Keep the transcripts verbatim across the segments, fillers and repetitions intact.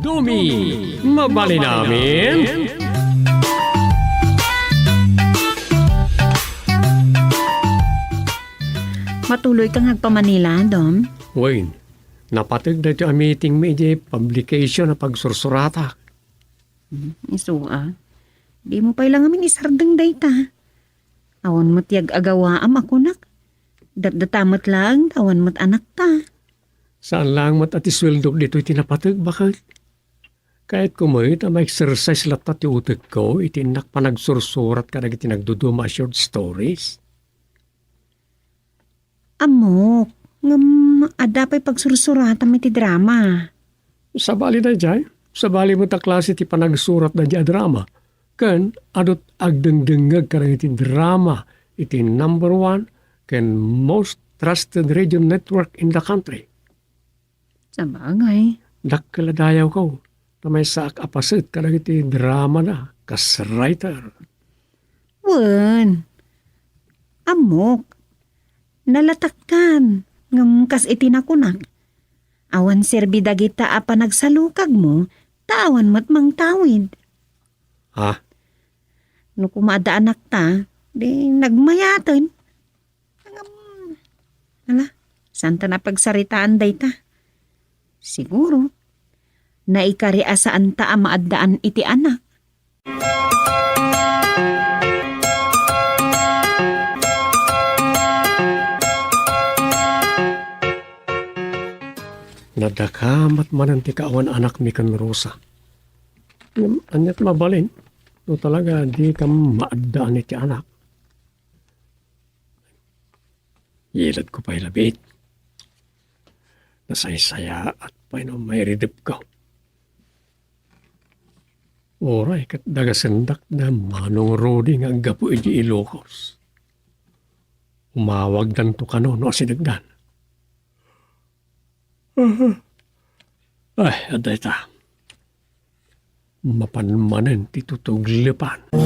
Dumi, mabalin amin? Matuloy ka nga agpamanila, Dom? Wen, napateg daytoy a meeting mi idiay publication a pagsursuratak. Hmm, isu a. Dimo pay la ngamin isardeng dayta. Awan met ti ag-agawaam a kunak. Datdata met laeng ta awan met anakta. Saan laeng met a ti sueldok ditoy ti napateg, baket? Kayatko met a ma-exercise latta ti utekko iti innak panagsursurat kadagiti nagduduma a short stories. Ammok, ngem adda pay pagsursuratam iti drama. Sabali daydiay, sabali met a klase ti panagsurat daydiay a drama. Ken adu ti agdengdengngeg kadagiti drama iti number one ken most trusted radio network in the country. Sabagay. Dakkel a dayawko, ta maysaak a paset kadagiti dramada kas writer. Wen, ammok, nalatakkan, ngem kas iti nakunak, awan serbi dagita a panagsalukagmo, ta awan met mangtawid. Ha? No koma adda anakta, di nagmayaten. Ngem, ala, saanta napagsaritaan dayta. Siguro, naikari a saanta a maaddaan iti anak. Nadakamat manen ti kaawan anakmi ken Rosa. Ngem, ania ti mabalin? No talaga, dika maaddaan iti anak. Yilad ko pay labi. Nasaysayaat pay no mairidepko. Uray ket dagasendak da Manong Rudy nga aggapu iti Ilocos. Umawagdanto kano no asidegdan. Ay, adda ita. Mapan manen ti tutuglepan.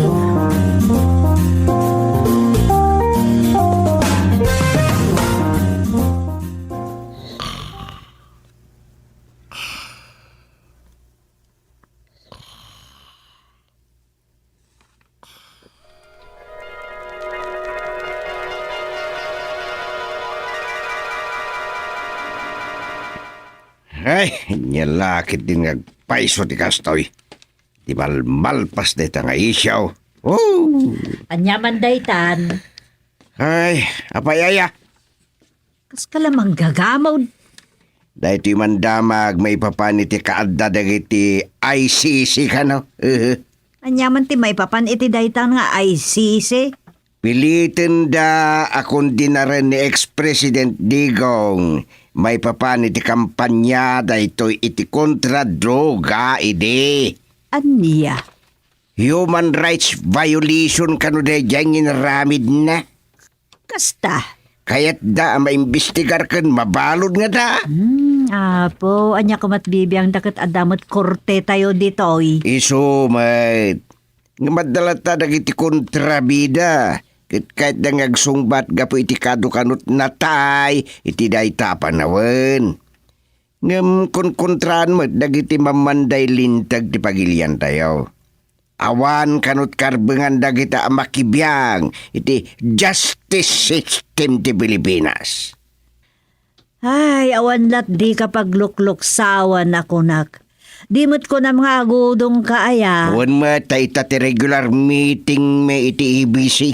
Ay, ania la ketdin nga agpayso ti kastoy. Ti malmalpas dayta nga isyu. Oh! Ania man daytan? Ay, apay aya? Kaska la manggagamon. Daytoy man damag maipapan iti kaadda dagiti I C C kano. Ania man ti maipapan iti daytan nga I C C? Pilitenda a kondenaren ni ex-President Digong maipapan iti kampanya daytoy iti kontra droga idi. Ania? Human rights violation kano daydiay nga inaramidna. Kasta. Kayatda a maimbestigar ken mabalud ngata. Hmm, Apo, ania koma ti bibiangda ket adda met kortetayo ditoy? Isu met. Ngem adda latta dagiti kontrabida. Ket kayatda nga agsungbat gapu iti kado kano ti natay iti dayta a panawen. Ngem konkontraan met dagiti mammanday linteg ti pagiliantayo. Awan kano ti karbengan dagita a makibiang iti justice system ti Pilipinas. Ay, awan lat dika paglukluksawan a kunak. Di met kunam nga agudongka aya. Wen met, ta ita ti regular meeting mi iti A B C.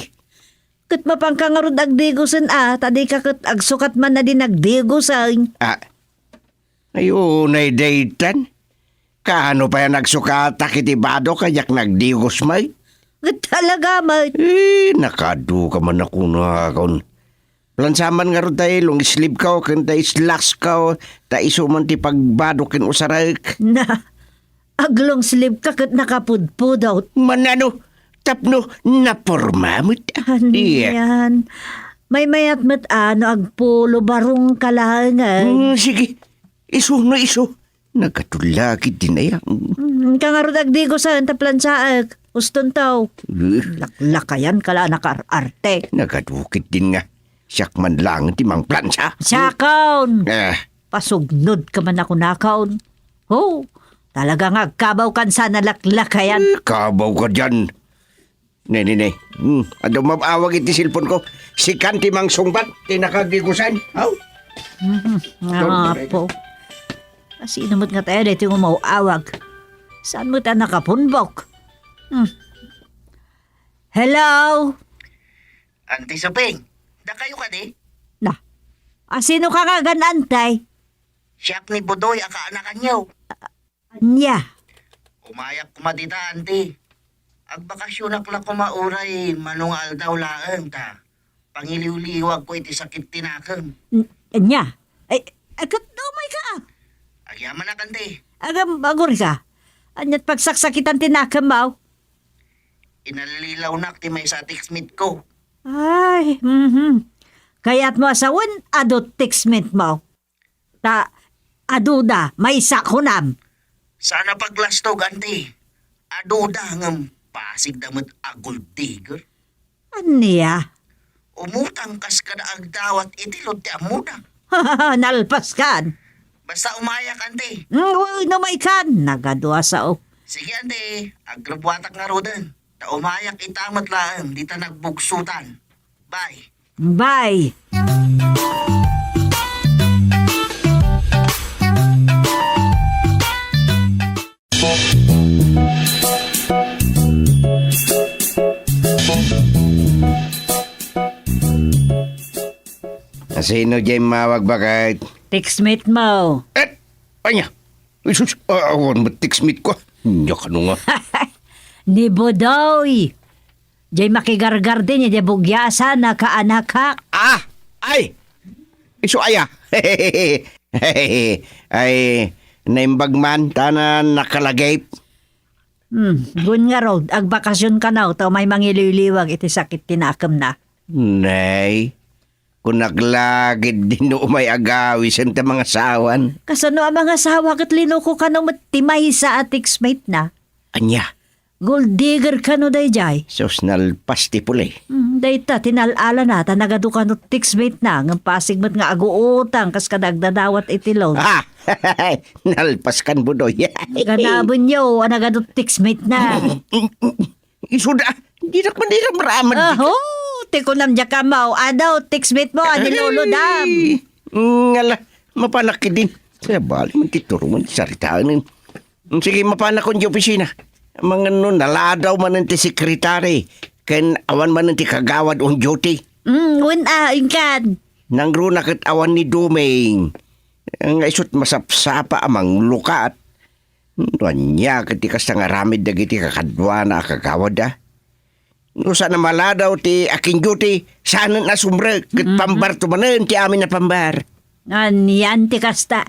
Ket mapanka ngarud agdigosen a, ta dika ket agsukat man a di nagdigosen. Ah, ay, unay daytan. Kaano pay a nagsukatak iti badok a diak nagdigos met? Ket talaga met. Eh, nakaadu ka man a kunakon. Plansa man ngarud tay long sleeve ko ken tay slacks ko, ta isu man ti pagbadok ken usarek. Na, ag-long sleeve ka ket nakapudpudot. Manano? Tapno naporma met. Ania? Maymayat met a no agpolo barong ka laengen. Hmm, sige. Isu no isu. Nagkatulakid din aya. Hmm, ka ngarud agdigosen ta plansaek. Ustonto. Eh. Laklakayan ka la a nakaar-arte. Nagaduket din nga. Siak man lang ti mangplansa. Siakon! Eh. Pasugnod ka man a kunakon. Ho, Talaga nga agkabaw kan sana laklakayan. Eh, kabaw ka diyan. Ne, ne, ne. Hmm, adu mab-awag iti cellphone ko. Sikan ti mangsungbat, ti nakagigusan. Aw. Mhm. Apo. Asino met nga tayo dito nga mauawag? Saan mo tayo nakapunbok? Hmm. Hello? Auntie Suping, dakayo kadi? Na, asino ka nga gan-antay? Siak ni Budoy a kaanakanyo. Ania? Umayak koma dita, Auntie. Agbakasyonak la koma uray mano nga aldaw laeng ta pangiliwliwagko iti sakit ti nakem. N-, ania? Ay, ay, ket umay ka, ah. Agyamanak, Auntie. Agam, aguri ka. Aniat pagsaksakitan ti nakemmo? Inallilawnak ti maysa a textmate ko. Ay, mhm. Kayat mo a sawen, adu textmate mo. Ta, aduda, maysa kunam. Sana paglastog, Auntie. Aduda ngem pasigda met a gold digger. Ania? Umutang kas kada agdawat iti lote a muda. Nalpas kan. Basta umayak, Auntie. Mm, uy, no, may kan. Nagadu a sao. Sige, Auntie. Agrubuatak ngaruden. Ta umayak ita met laeng dita nagbugsotan. Bye. Bye. Asino diay mawag, baket? Textmate mo. Eh, ania? Jesus, a-, awan met textmate ko. Ania kano nga? Ni Budoy. Diay makigargardin idiay bugiasan a kaanakak. Ah! Ay! Isu aya? Ay, naimbag man, ta na-, nakalagip. Hmm, gun ngarud, agbakasyon kano, ta umay mangiliwliwag iti sakit ti nakemna. Nay, kunak la ketdi no umay agawisen ta mangasawan. Kasano a mangasawa ket linuko kano met ti maysa a textmate na? Ania? Gold digger kano daydiay? Sus, nalpas ti puli. Hmm, dayta, tinal-alana, ta nagadu kano textmate na, ngem pasig met nga aguutang, kas kada agdadawat iti loan. Ah! Nalpas kan, Budoy. Ganabenyo, a nagadu textmate na. Isuda, dinak man iramraman. Aho, ti kunam diak ammo, adu textmate mo, a ni Lolo Dam. Ay, ngala, mapanak din. Kaya bali man ti turo man, saritaen. Sige, mapanakon ti opisina. Mangano naladaw manen ti sekretary ken awan manen ti kagawad on duty. Mm, wen a, inkan. Nangruna ket awan ni Duming. Nga isut masapsapa a manglukat. Ania ket ti kasta nga aramid dagiti kakaduana a kagawadda? No saan a maladaw ti akin duty, saanen a sumrek, ket pambarto manen ti amin a pambar. Anian ti kasta?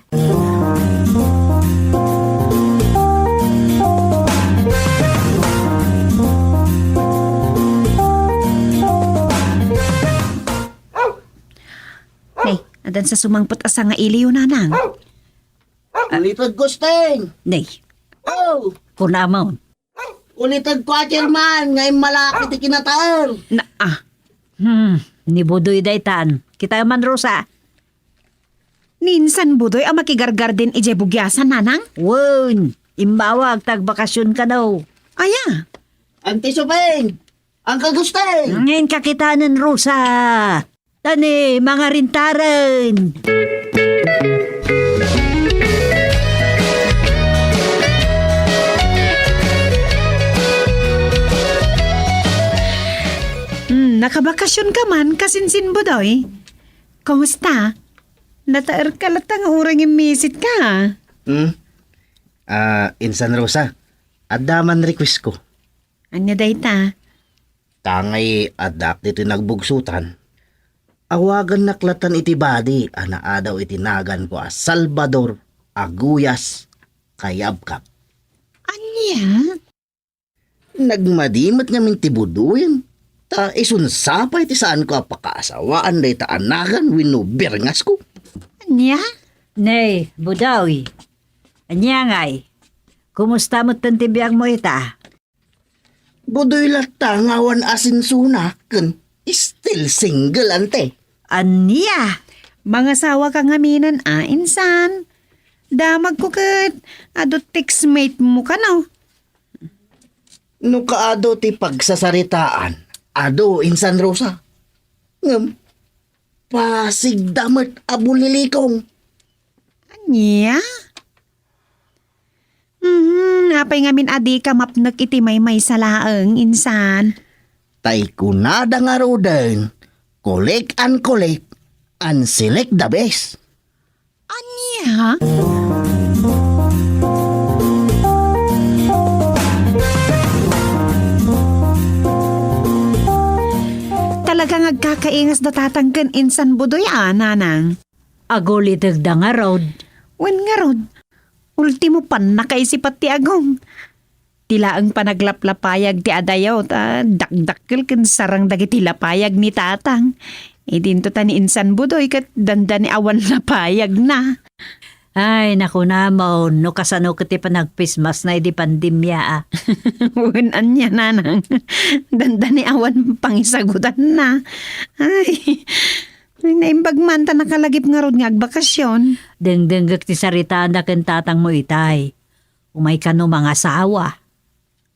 Nay, addan sa sumangpet a sangailiyo, nanang. Ulitek, Gusteng! Nay. Oh! Kunamon. Ulitek ko a chairman nga immalak iti kinataer. Na, ah. Hmm, ni Budoy daytan. Kita man, Rosa. Ni insan Budoy a makigargardin idiay bugiasan, nanang? Wen, immawag ta agbakasyon kano. Aya? Auntie Suping, Uncle Gusteng! Ngayon kakitanen, Rosa. Tani, mangarintaren. Hmm, nakabakasyon ka man, kasinsin Budoy? Kumusta? Nataer ka latta nga uray ngimmisit ka. Hmm? Ah, insan Rosa, adda man request ko. Ania dayta? Ta ngay addak ditoy nagbugsotan, awagannak latan iti badi a naadaw iti naganko a Salvador Aguyas Kayabkab. Ania? Nagmadi met ngamin ti Budoyen, ta isunsa pay ti saanko a pakaasawaan dayta a nagan wenno birngasko. Ania? Nay, Budoy. Ania ngay? Kumusta metten ti biagmo ita? Budoy latta nga awan asensona ken still single, ante. Ania? Mangasawa ka ngaminen a, insan. Damagko ket adu textmate mo kano. No kaadu ti pagsasaritaan, adu insan Rosa. Ngem, pasigda met a bulilikong. Ania? Mhm, apay ngamin a dika mapnek iti maymaysa laeng, insan? Tay kunada ngaruden, "Kulik and kulik, and select the best." Ania? Talaga nga agkakaingas da tatang ken insan Budoy a, nanang. Agulitegda ngarud. Wen ngarud, ultimo pannakaisipat ti agong. Ti laeng panaglapayag ti adayo ta dakdakkel ken sarang dagiti lapayag ni tatang. Idinto ta ni insan Budoy ket dandani awan lapayagna. Ay, nakunamon, no kasano ket ti panagpismasna idi pandemia, a. Wen ania, nanang. Dandani awan pangisagutanna. Ay, naimbag man ta nakalagip ngarud nga agbakasyon. Dengdengngek ti saritana ken tatangmo itay. Umay kano mangasawa.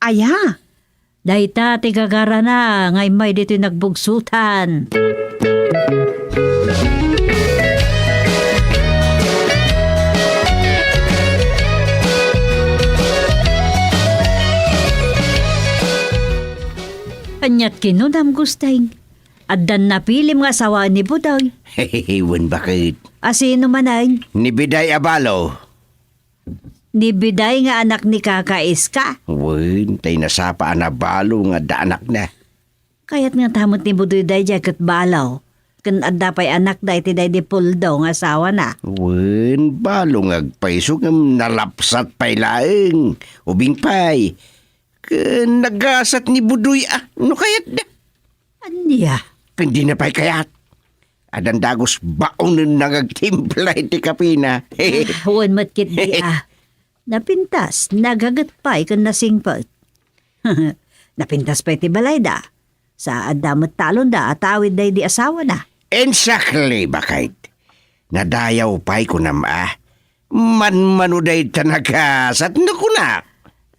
Aya? Dayta ti gagarana nga immay ditoy nagbugsutan. Aniat kinunam, Gusteng? Addan napilim nga asawaen ni Budoy? Wen, baket. A sino manen? Ni Biday a balo. Ni Biday nga anak ni Kaka Iska? Wen, tay nasapa a nabalo nga adda anakna. Kayat ngata met ni Budoy daydiay ket balo. Ken adda pay anakda iti daydi Puldo nga asawana. Wen, balo nga agpayso ngem nalapsat pay laeng. Ubing pay. Ken nagasat ni Budoy a, no kayatda. Ania? Ken dina pay kayat. Addan dagus baonenna nga agtimpla iti kapina. Ah, wen met ketdi a. Napintas, nagaget pay ken nasingpet. Napintas pay ti balayda. Sa adda met talonda a tawid daydi asawana. Exactly, baket. Nadayaw pay kunam a. Manmano dayta nagasat no kunak.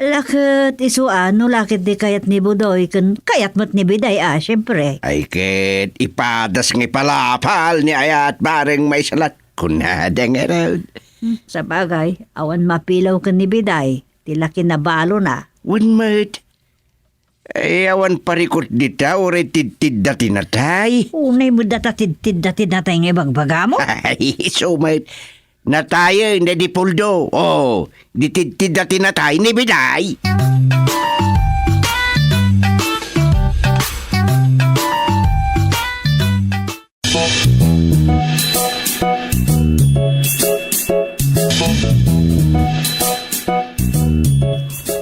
La ket isu a, no la ketdi kayat ni Budoy ken kayat met ni Biday a, siempre. Ay ket, ipadas nga ipalapal ni ayat bareng maisalat kunada ngarud. Hmm, sabagay, awan mapilaw ken ni Biday, ti laki nabalona. Wen met, Ay, awan parikut dita, uray tidtidda ti natay. Unay met data tidtidda ti natay nga ibagbagamo? Ay, isu met. Natayen daydi Puldo. Oh, di tidtidda ti natay ni Biday.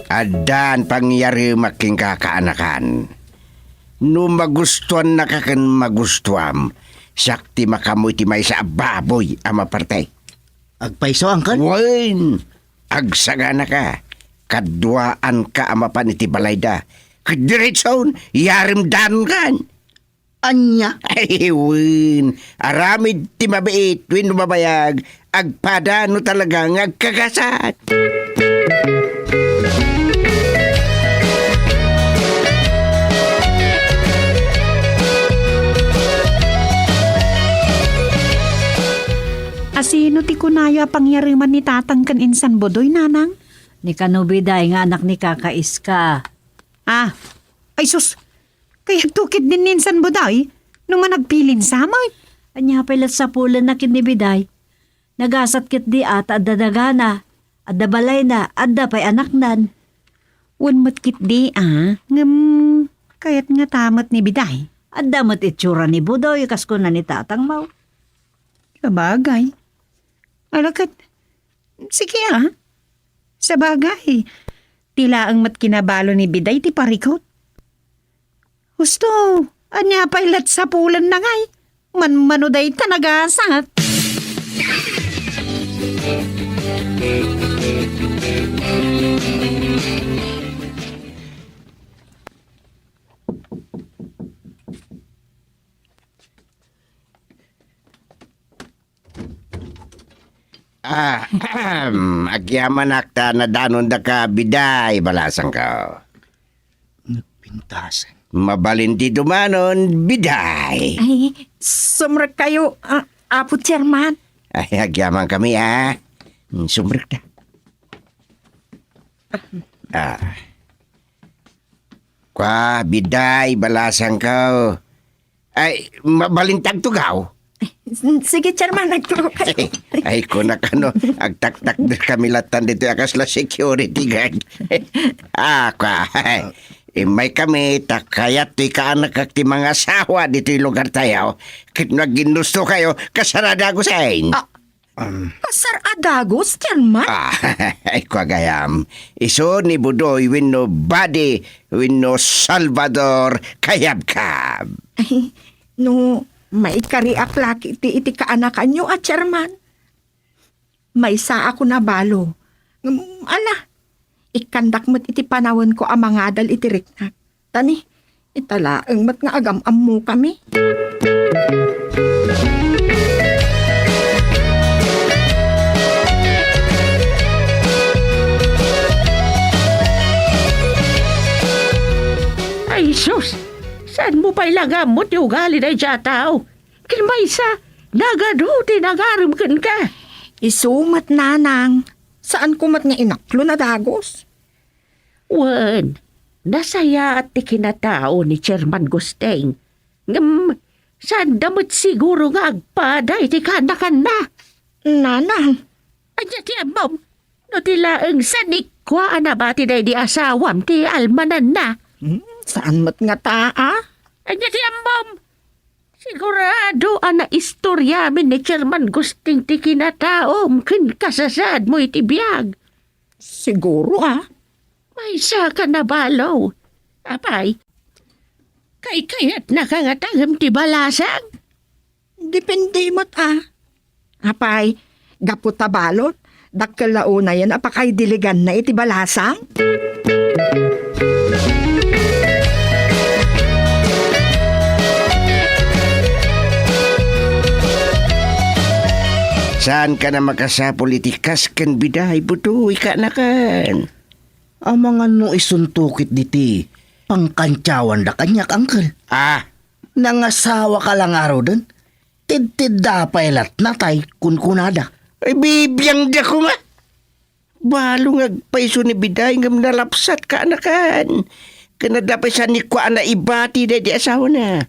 Addan pangyaremak kenka, kaanakan. No magustuannaka ken magustuam, siak ti makaammo iti maysa a baboy a maparte. Agpayso, angkan? Wen, agsaganaka. Kaduaanka a mapan iti balayda. Ket diretson, yarem dangan. Ania? Ay, wen. Aramid ti mabiit wenno mabayag, agpada no talaga nga agkagasat. Asino ti kunayo a pangyareman ni Tatang ken insan Budoy, Nanang? Ni Kanubiday nga anak ni Kaka Iska. Ah, ay sus! Kayatto ketdin ni insan Budoy, no managpilinsa met. Ania pay la ti sapulenna ken ni Biday? Nagasat ketdi a ta adda dagana, adda balayna, adda pay anaknan. Wen met ketdi a, ngem kayat ngata met ni Biday. Adda met itsura ni Budoy, kas kuna ni Tatangmo. Sabagay. Ala ket, sige a. Sabagay, ti laeng met kinabalo ni Biday ti parikut. Husto, ania pay la ti sapulenna ngay? Manmano dayta nagasat. Ah, agyamanak ta nadanondaka, Biday, balasangko. Nagpintasan. Mabalin ti dumanon, Biday. Ay, sumrekkayo, ah, Apo Chairman. Ay, agyamankami, ah. Hmm, sumrekta. Ah. Kua, Biday, balasangko. Ay, mabalin ti agtugaw? Sige, Chairman, agtugaw kayo. Ay, kunak ano, agtaktakderkami latan ditoy a kasla security guard. Ah, kua. Immay kami, ta kayat ti kaanakak ti mangasawa ditoy lugartayo. Ket no agginustokayo, kasarada, Agusin. Ah, Kasar a dagus, Chairman? Ah, ay, kua gayam. Isu ni Budoy wenno Badi wenno Salvador Kayabkab. Ay, no, maikariak la ket iti kaanakanyo a Chairman. Maysaak a balo. Ngem, ala, ikkandak met iti panawenko a mangadal iti riknak. Ta ni, ita laeng met nga agam-ammokami. Ay, sus! Saanmo pay la nga ammo ti ugali daydiay a tao? Ken maysa, nagadu ti nangarem kenka. Isu met, Nanang. Saanko met nga inaklon a dagus. Wen, nasayaat ti kinatao ni Chairman Gusting. Ngem, saanda met siguro nga agpada iti kaanakanna. Nanang. Ania ti ammom? No ti laeng sanikua a nabati daydi asawam ti almananna. Hmm, saan met ngata, a? Ania ti ammom? Sigurado a naistoryamin ni Chairman Gusting ti kinataom ken kasasaadmo iti biag. Siguro, a? Maysa ka nabalo. Apay, kaykayatnaka nga tangem ti balasang? Depende met, a. Apay, gapu ta balon, dakkel la unayen a pakaidiliganna iti balasang? Saanka a makasapul iti kas ken Biday, Budoy, kaanakan. Amangan no isunto ketdi ti pangkantiawanda kaniak, Uncle. Ah. Nangasawaka la ngaruden, tidtidda pay lattan tay kunkunada. Ay, bibiangda koma. Balo nga agpayso ni Biday ngem nalapsat, kaanakan. Ken adda pay sanikua a naibati daydi asawana.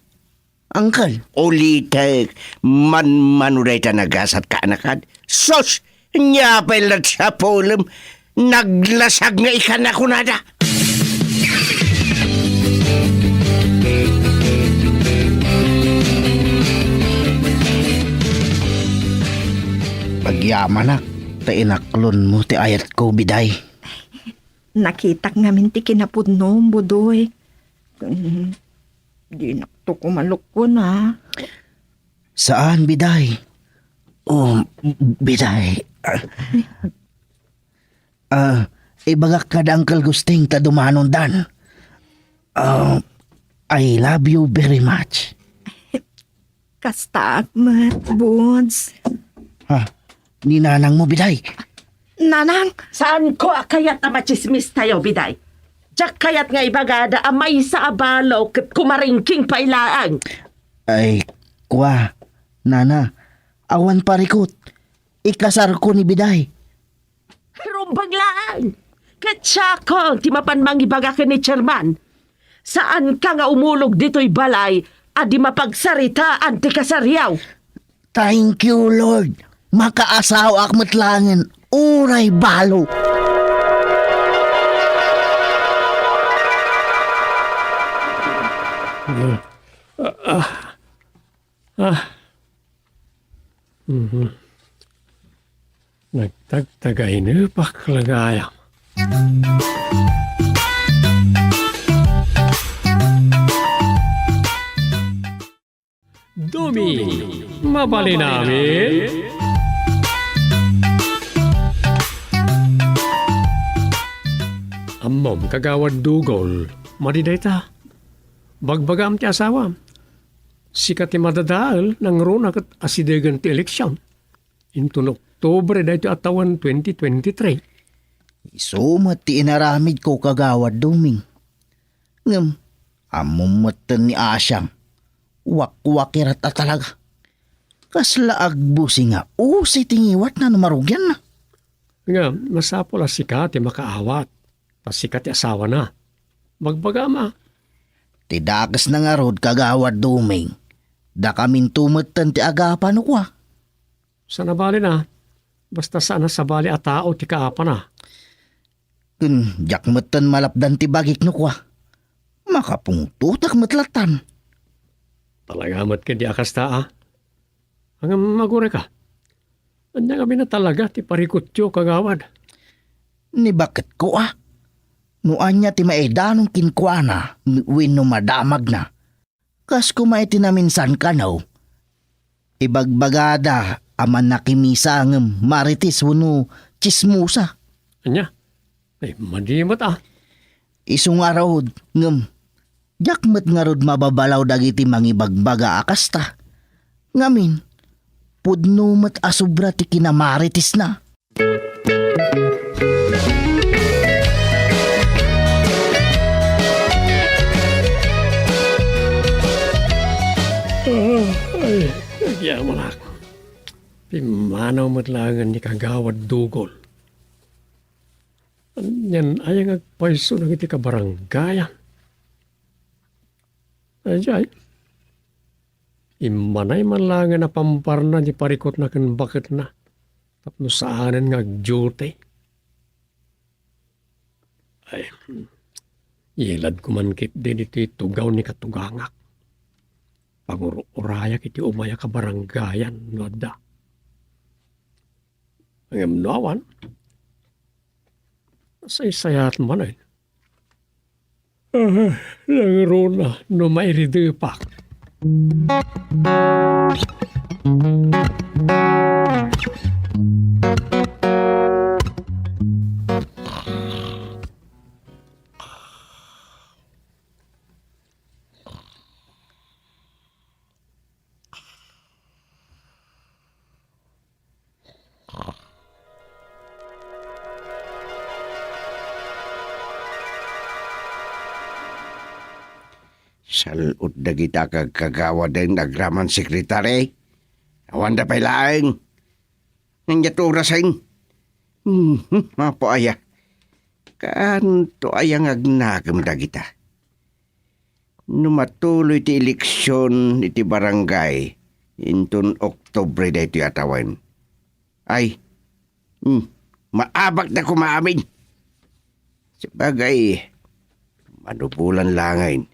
Uncle. Ulitek, manmano dayta nagasat, kaanakan. Sus! Ania pay la ti sapulem? Naglasag nga ikana kunada. Agyamanak, ta inaklonmo ti ayatko, Biday. Nakitak ngamin ti kinapudnom, Budoy. Dinakto ko malukon, a. Saan, Biday? O, Biday. Ah, ibagak kada Uncle Gusting ta dumanondan. Ah, I love you very much. Kastaak met, Buds. Ha? Ni nanangmo, Biday? Nanang! Saanko a kayat a matsismistayo, Biday. Diak kayat nga ibagada a maysa a balo ket kumaringking pay laeng. Ay, kua, Nana, awan parikut. Ikasarko ni Biday. Rumbeng laeng! Ket siakon ti mapan mangibaga ken ni Chairman. Saanka nga umulog ditoy balay a di mapagsaritaan ti kasaryo. Thank you, Lord. Makaasawaak met laengen, uray balo. Ah. Mhm. Nagtagtagaynepak la gayam. Dumi, mabalin amin? Ammom, Kagawad Dugol, madi dayta. Bagbagam ti asawam. Sika ti madadael, nangruna ket asidegen ti eleksion. Intono, Oktubre daytoy a tawen twenty twenty-three. Isu met ti inaramidko, Kagawad Doming. Ngem, ammom metten ni Asiang, wakwakirat a talaga. Kasla agbusi nga usi ti ngiwatna no marugianna. Ngem, masapul a sika ti makaawat, ta sika ti asawana. Bagbagam a. Ti dakesna ngarud, Kagawad Doming, dakaminto metten ti agapa no kua. Saan a bali na, basta saan a sabali a tao ti kaapana. Ken diak metten malapdan ti bagik no kua. Makapungtotak met lattan. Talaga met ket di a kasta, a? Ngem agurayka. Ania ngamin a talaga ti parikutyo, Kagawad? Ni baketko, a? No ania ti maidanon kenkuana wenno madamagna. Kas koma iti naminsan kano, ibagbagada a mannakimisa ngem marites wenno tsismosa. Ania? Ay, madi met, a. Isu ngarud, ngem diak met ngarud mababalaw dagiti mangibagbaga a kasta. Ngamin, pudno met a sobra ti kinamaritesna. Ah, ay, agyamanak. Pimmanaw met laengen ni Kagawad Dugol. Anian aya nga agpayso dagiti kabaranggayan? Ay, ay. Immanay man laengen a pamparna ti parikutna ken baketna tapno saanen nga agdiute. Ay, iladko man ketdi ditoy tugaw ni katugangak. Pangur-urayak iti umay a kabaranggayan no adda. Ngem no awan, nasaysayaat manen. Ah, nangruna no mairidepak. Sal-od dagita kag kagawaden agraman sekretari. Awanda pay laeng. Ania ti orasen? Mhm, apo aya. Kaanto aya nga agnakem dagita? No matuloy ti eleksion iti barangay inton Oktubre daytoy a tawen, ay, hmm, maabakda koma amin. Sabagay, mano bulan laengen,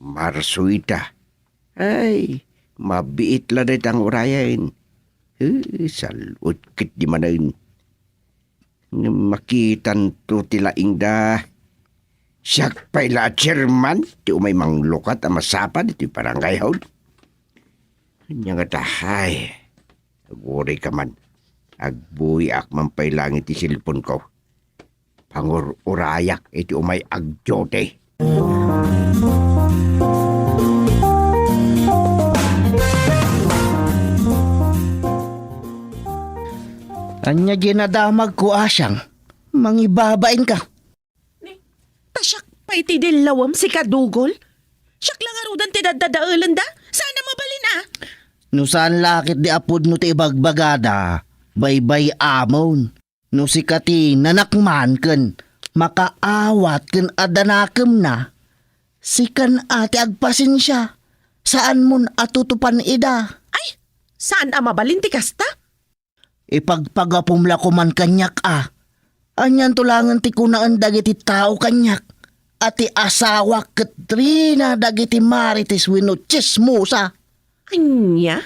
Marso ita. Ay, mabiit la dayta nga urayen. Eh, sal-od ketdi manen. Ngem makitanto ti laingda. Siak pay la a chairman ti umay manglukat a masapa ditoy barangay hall. Ania ngata, ay, agurayka man. Agbuyak man pay laeng iti cellphone ko. Pangur-urayak iti umay agdiute. Ania diay nadamagko, Asiang? Mangibabainka. Ni, ta siak pay ti dillawem, sika Dugol? Siak la ngaruden ti daddadaelenda? Saan a mabalin a? No saan la ketdi a pudno ti ibagbagada, baybay-amon. No sika ti nanakman ken makaawat ken adda nakemna, sikan a ti agpasensia, saanmon a tutupan ida. Ay, saan a mabalin ti kasta? Ipagpagapom la koman kaniak a. Anianto laengen ti kunaen dagiti tao kaniak a ti asawak ket reyna dagiti marites wenno tsismosa? Ania?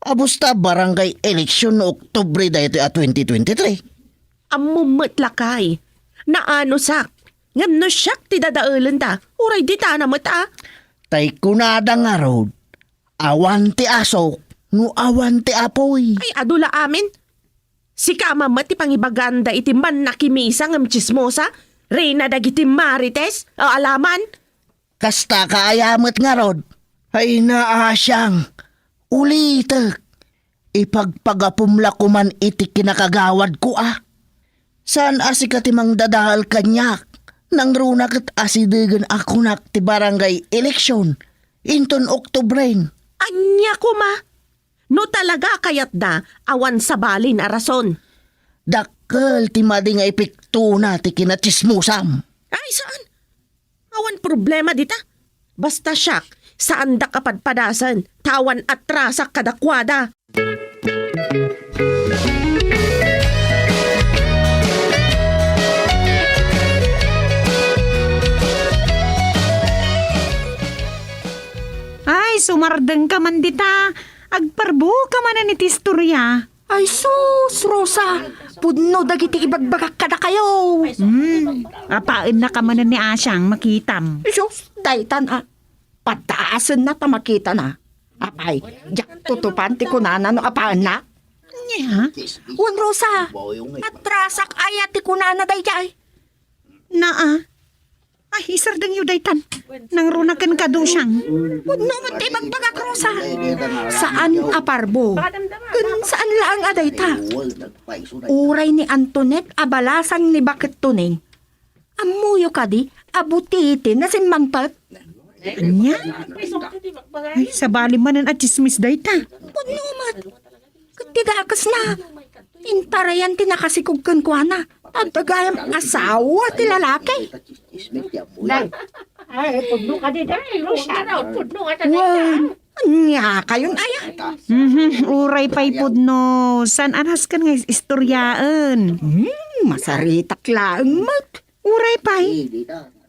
Abusta barangay election no Oktubre daytoy a twenty twenty-three. Ammom met lakay. Naanusak. Ngem no siak ti dadaelenda, uray ditana met a. Tay kunada ngarud, awan ti asok no awan ti apuy. Ay, adu la amin. Sika man met ti pangibaganda iti mannakimisa ngem tsismosa, reyna dagiti marites, o alaman. Kasta ka aya met ngarud? Ay, naasiang, ulitek. Ipagpagapum la koman iti kinakagawadko a. Saan a sika ti mangdadael kaniak, nangruna ket asidegen a kunak ti barangay election inton Oktobren. Ania koma? No talaga a kayatda, awan sabalin a rason. Dakkel ti madi nga epektona ti kinatsismosam. Ay, saan? Awan problema dita. Basta siak, saandak a padpadasen, ta awan atrasak kadakuada. Ay, sumardengka man dita. Agparbuka manen iti istoria. Ay sus, Rosa, pudno dagiti ibagbagak kadakayo. Hmm, apaennaka manen ni Asiang makitam. Sus, daytan a. Padasenna ta makitana. Apay, diak tutupan ti kunana no apaenna? Nia? Wen, Rosa, atrasak aya ti kunana daydiay? Naa. Ay, isardengyo daytan. Nangruna kenka, Dosiang. Pudno met ti ibagbagak, Rosa. Saan a parbo. Ken saan laeng a dayta. Uray ni Antoinette a balasang ni Baket Tuning. Ammoyo kadi a butiti nasimmangpet? Ania? Ay, sabali manen a tsismis dayta. Pudno met. Ket ti dakesna, intarayan ti nakasikog kenkuana. Adda gayam asawa ti lalaki. Day. Ay, pudno kadi, day. Rosa, pudno nga ta, day. Wen, ania kayon aya? Mhm, uray pay pudno. Saan a nasken nga is-, istoriaen? Hmm, masaritak laeng met. Uray pay.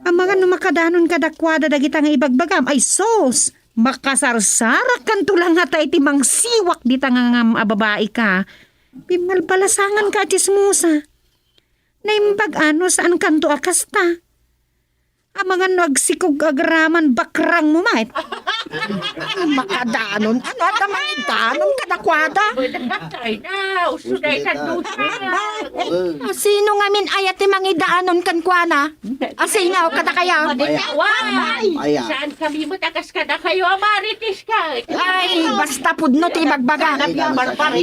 Amangan no makadanon kadakuada dagita nga ibagbagam. Ay sus! Makasarsarakkanto la ngata iti mangsiwak dita nga ngam a babaika. Bimmalbalasanganka a tsismosa. Naimbag a no saankanto a kasta. Amangan no agsikog agraman bakrangmo met. Makadanon, ano adda mangidanon kadakuada? Ay na, usto na itan dusa. A, sino ngamin aya ti mangidanon kenkuana? A, sino kadakayo? Ay, saan kami met a kas kadakayo a marites ka? Ay, basta pudno ti ibagbaga.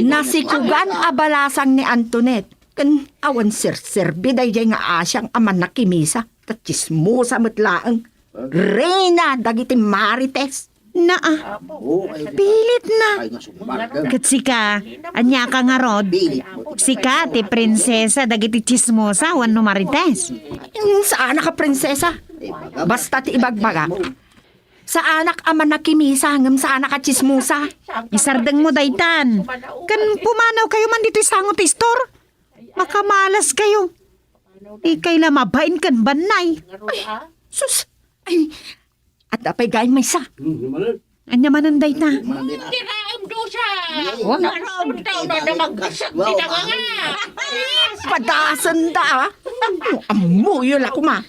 Nasikugan a balasang ni Antoinette. Ken awan serserbi daydiay nga Asiang a mannakimisa. Ta tsismosa met laeng. Reyna dagiti marites. Naa. Pilitna. Ket sika, ania ka ngarud? Sika ti prinsesa dagiti tsismosa wenno marites? Mm, saanak a prinsesa. Basta ti ibagbagak. Saanak a mannakimisa ngem saanak a tsismosa. Isardengmo daytan. Ken pumanawkayo man ditoy sango ti istor. Makamalas kayo. Ikay la mabain ken bannay. Ay, sus! Ay, adda pay gayam maysa. Ania manen dayta? Diraem dusa. Wa nga raw. Daw na na magbisan ti tanga nga. Padasen da, ah. Ammoyo la koma.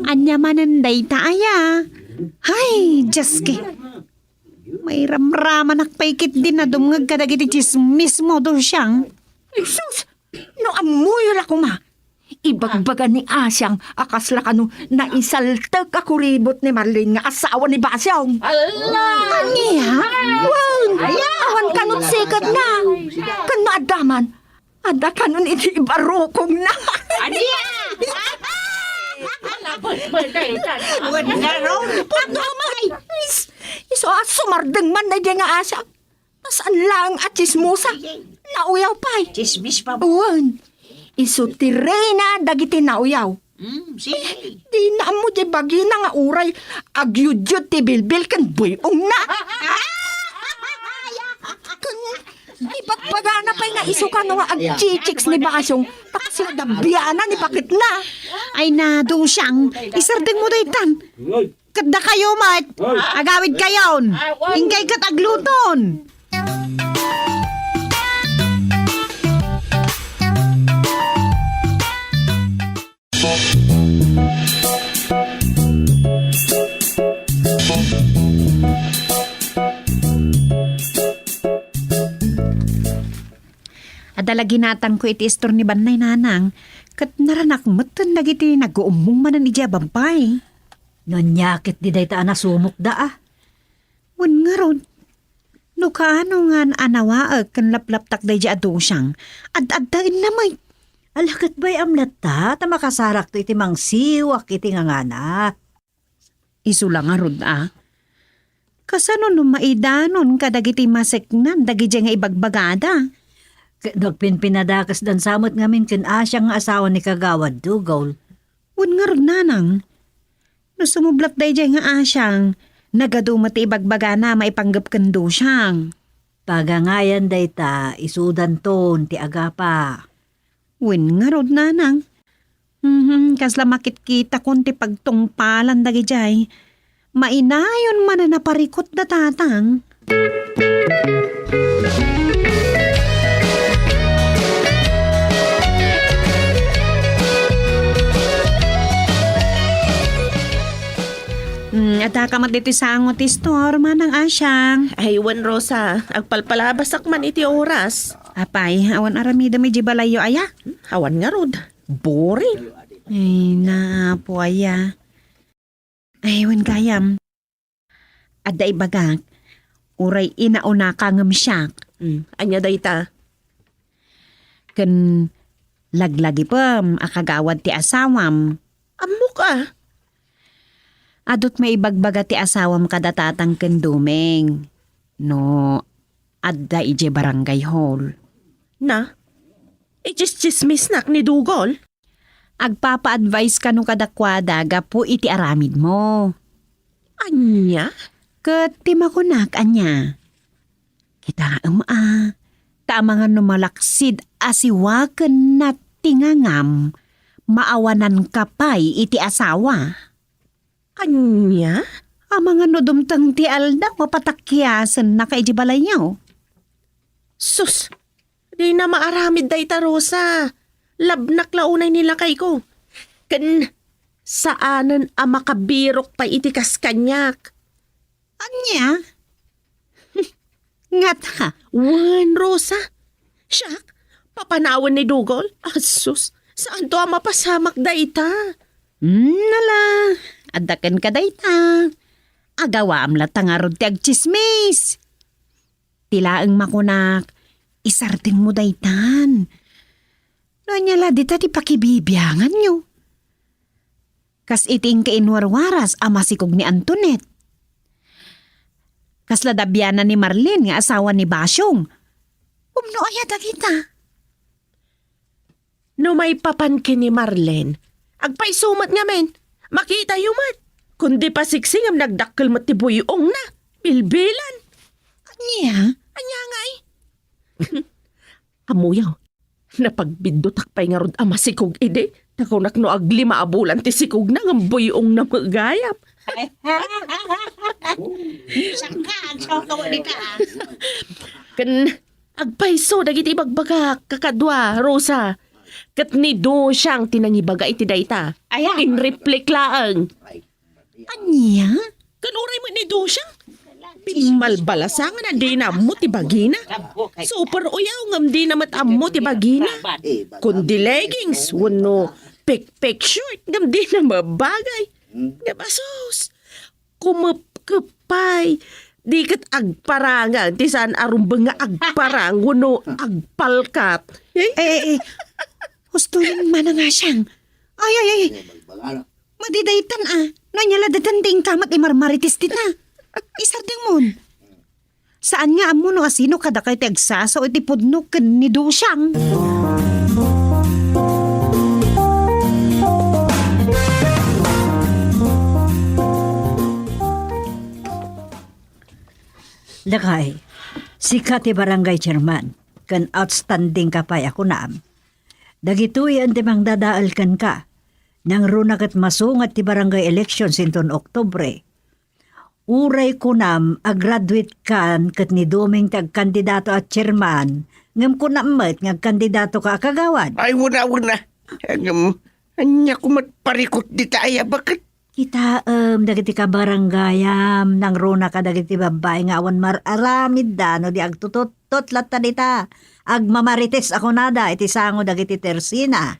Ania manen dayta aya? Hay, Dioske. Mairamramanak pay ketdi a dumngeg kadagiti tsismismo, Dosiang. Ay, sus! No ammoyo la koma, ibagbaga ni Asiang a kasla kano naisaltek a kuribot ni Marlene nga asawa ni Basiong. Ala! Ania? Wen, awan kano siketna. Ken no adda man, adda kanon iti ibarukongna. Ania? Ala, balbal na itan. Wen, nga ron. Pudno, amay. Is-, isu a sumardeng man daydiay nga Asiang. Saan laeng a tsismosa. Nauyaw pay. Tsismis pa ba? Wen. Isu ti reyna dagiti nauyaw. Mm, sige. Dina ammo ti bagina nga uray agyudyod ti bilbil ken buy-ongna. Ken ibagbagana pay nga isu kano nga agchichicks ni Basiong, ta kasla da biana ni baketna. Ay na, Dosiang, isardengmo daytan. Ket dakayo met, agawidkayon. Inkay ket agluton. Adda la ginatangko iti istor ni Bannay, Nanang, ket naranak metten dagiti naguummong manen idiay a babbay. No ania ketdi dayta a nasumokda, a? Wen ngarud, No kaano ngan a nawaek ken laplaptak daydiay a Dusiang, ad-addaenna met. Ala, ket bay-am latta ta makasarakto iti mangsiwak iti ngangana. Isu la ngarud a. Kasano no maidanon kadagiti maseknan dagidiay nga ibagbagada? Ket no agpinpinadakesdan sa met ngamin ken Asiang nga asawa ni Kagawad Dugol. Wen ngarud, nanang. No sumublat daydiay nga Asiang, nagadu met ti ibagbagana maipanggep ken Dusiang. Pagangayan dayta, isudanton ti agapa. Wen ngarud, nanang. Mhm, kasla makitkitakon ti pagtungpalan dagidiay. Mainayon manen a parikutda, tatang. Hmm, adda ka met ditoy sango ti store, Manang Asiang. Ay, wen, Rosa, agpalpalabasak man iti oras. Apay, awan aramidem iti balayyo aya? Awan ngarud. Boring. Ay, naapo aya. Ay, wen gayam. Adda ibagak, uray inaunaka ngem siak. Hmm, ania dayta? Ken laglagipem a kagawad ti asawam. Ammok a. Adut maibagbaga ti asawam kada tatang ken Doming. No, adda idiay barangay hall. Na? Itsistsismisnak ni Dugol? Agpapa-advise kano kadakuada gapu iti aramidmo. Ania? Ket ti makunak, ania? Kitaem a, ta amangan no malaksid a siwakenna ti ngangam, maawananka pay iti asawa. Ania? Amangan no dumteng ti aldaw, mapatakiasenna ka iti balayyo. Sus, dina maaramid dayta, Rosa. Labnak la unay ni lakayko. Ken saanen a makabirok pay iti kas kaniak. Ania? Ngata? Wen, Rosa. Siak, papanawen ni Dugol. Asus, saanto a mapasamak dayta? Hmm, nala, adda kenka dayta. Agawaam latta ngarud ti agtsismis. Ti laeng makunak, isardengmo daytan. No ania la dita ti pakibibianganyo? Kas iti inka inwarwaras a masikog ni Antoinette. Kasla dabianan ni Marlene nga asawa ni Basyong. Umno aya dagita? No maipapan ken ni Marlene, agpayso met ngamin. Makitayo met. Kundi pasiksingem nagdakkel met ti buy-ongna. Bilbilan. Ania? Ania ngay? Ammoyo, napagbiddutak pay ngarud a masikog idi. Ta kunak no aglima a bulan ti sikogna ngem buy-ongna met gayam. Saka, agsuko dita. Ken agpayso dagiti ibagbagak, kakadua, Rosa. Ket ni Dusiang ti nangibaga iti dayta. Aya. Inreflect laeng. Ania? Ken uray met ni Dusiang. Pimmalbalasangan a dina ammo ti bagina. Super uyaw ngem dina met ammo ti bagina. Kundi leggings wenno pekpek short ngem dina mabagay. Ngem asus, kumepkep pay. Di ket agparangan ti saan a rumbeng nga agparang wenno agpalkat. Eh, eh, eh. Husto yan, Manang Asiang. Ay, ay, ay. Madi daytan a. No ania la daytan ti inka met imarmarites dita. Isardengmon. Saan nga ammo no asino kadakayo ti agsasao iti pudno ken ni Dusiang. Lakay, sika ti barangay chairman, ken outstanding ka pay a kunam. Dagitoyen ti mangdadael kenka. Nangruna ket masunget ti barangay election inton Oktubre. Uray kunam a graduate kan ket ni Doming ti agkandidato a chairman, ngem kunam met nga agkandidato ka a kagawad. Ay, wena, wena. Ngem, ania koma ti parikut dita aya baket? Kitaem dagiti kabarangayam, nangruna kadagiti babbai nga awan mar-aramidda no di agtututtot latta dita. Agmamarites a kunada iti sango dagiti tersina.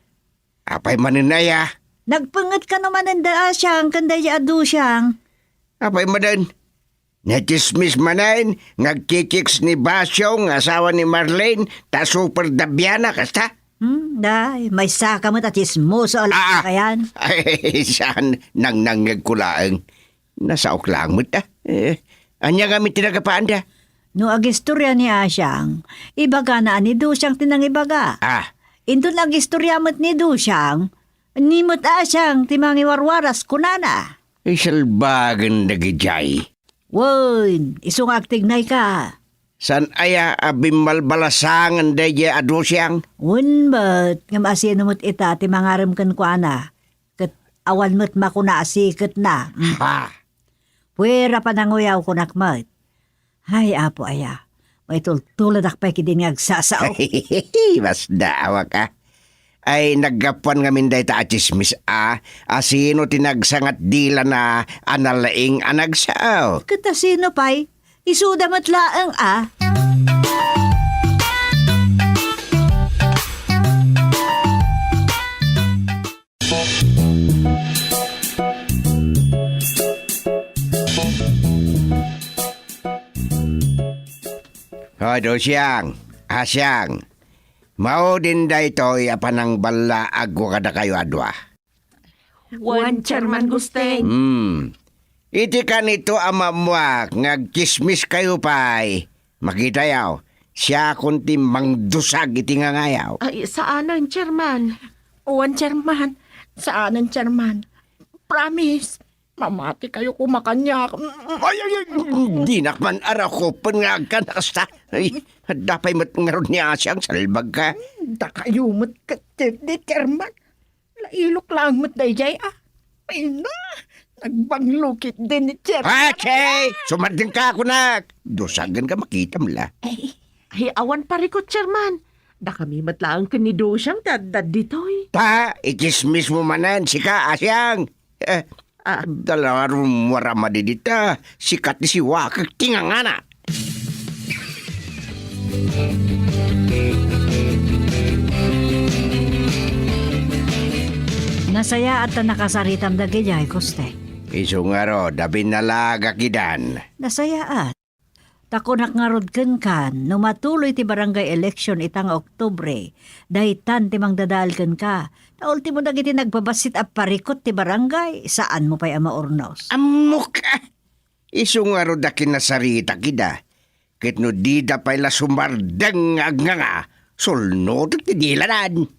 Apay manen aya? Nagpenget kano manen da a siang ken daydi a Dusiang. Apay manen? Natsismis manen nga agkikicks ni Basyo nga asawa ni Marlene ta super dabiana, kasta? Hmm, day, maysa ka met a tsismoso a Ah, ah. Lakayan. Ay, saan, nangnangngeg ko laeng. Nasaok laeng met, ah. Eh, ania ngamin ti nagapaanda? No agistorya ni Asiang, ibagana a ni Dosiang ti nangibaga. Ah. Inton agistorya met ni Dosiang, ni met Asiang ti mangiwarwaras, kunana. Ay, salbagen dagidiay. Wen, isu nga agtignay ka. Saan aya a bimmalbalasangen daydiay a Dosiang? Wen met, ngem asino met ita ti mangarem kenkuana? Ket awan met makuna a siketna. Mm. Ha! Puera pananguyaw kunak met. Ay, Apo aya, maitultuladak pay ketdin nga agsasao. Masdaawak, ah. Ay, naggapuan ngamin dayta a tsismis, ah. Asino ti nagsangat dilana a nalaing a nagsao? Ket asino pay? Isuda met laeng, ah. Hoy, Dosiang, Asiang, maudin daytoy a panangballaagko kadakayo a dua. Wen, Chairman Gusteng. Hmm. Iti kanito a maammuak nga agtsismiskayo pay, makitayo, siakon ti mangdusag iti ngangayaw. Ay, saanen, Chairman. Wen, Chairman. Saanen, Chairman. Promise. Mamatikayo koma kaniak. Ay, ay, ay, dinak man a rakupen nga agkan a kasta. Ay, adda pay met ngarud ni Asiang, salbag ka. Dakayo met ket, Chairman. Nailok laeng met daydiay, ah. Ay na, nagbanglo ketdin ni Chairman. Achi! Sumardeng ka kunak. Dusagen ka, makitam la. Ay, ay, awan parikut, Chairman. Dakami met laeng ken ni Dosiang ti adda ditoy. Ta, itsismis mo manen, sika, Asiang. Eh, Ah. Dalarum warama di dita, sika ti siwakek ti ngangana. Nasayaat ta nakasaritam dagidiay, Koste. Isu ngarud a binnalagak idan. Nasayaat. Ta kunak ngarud kenkan, no matuloy ti barangay election ita nga Oktubre, daytan ti mangdadael kenka. Ta ultimo dagiti nagbabassit a parikut ti barangay, saanmo pay a maurnos. Ammok, ah! Isu ngarud a kinasaritak ida. Ket no dida pay la sumardeng nga agnganga, sulnotek ti dilanan.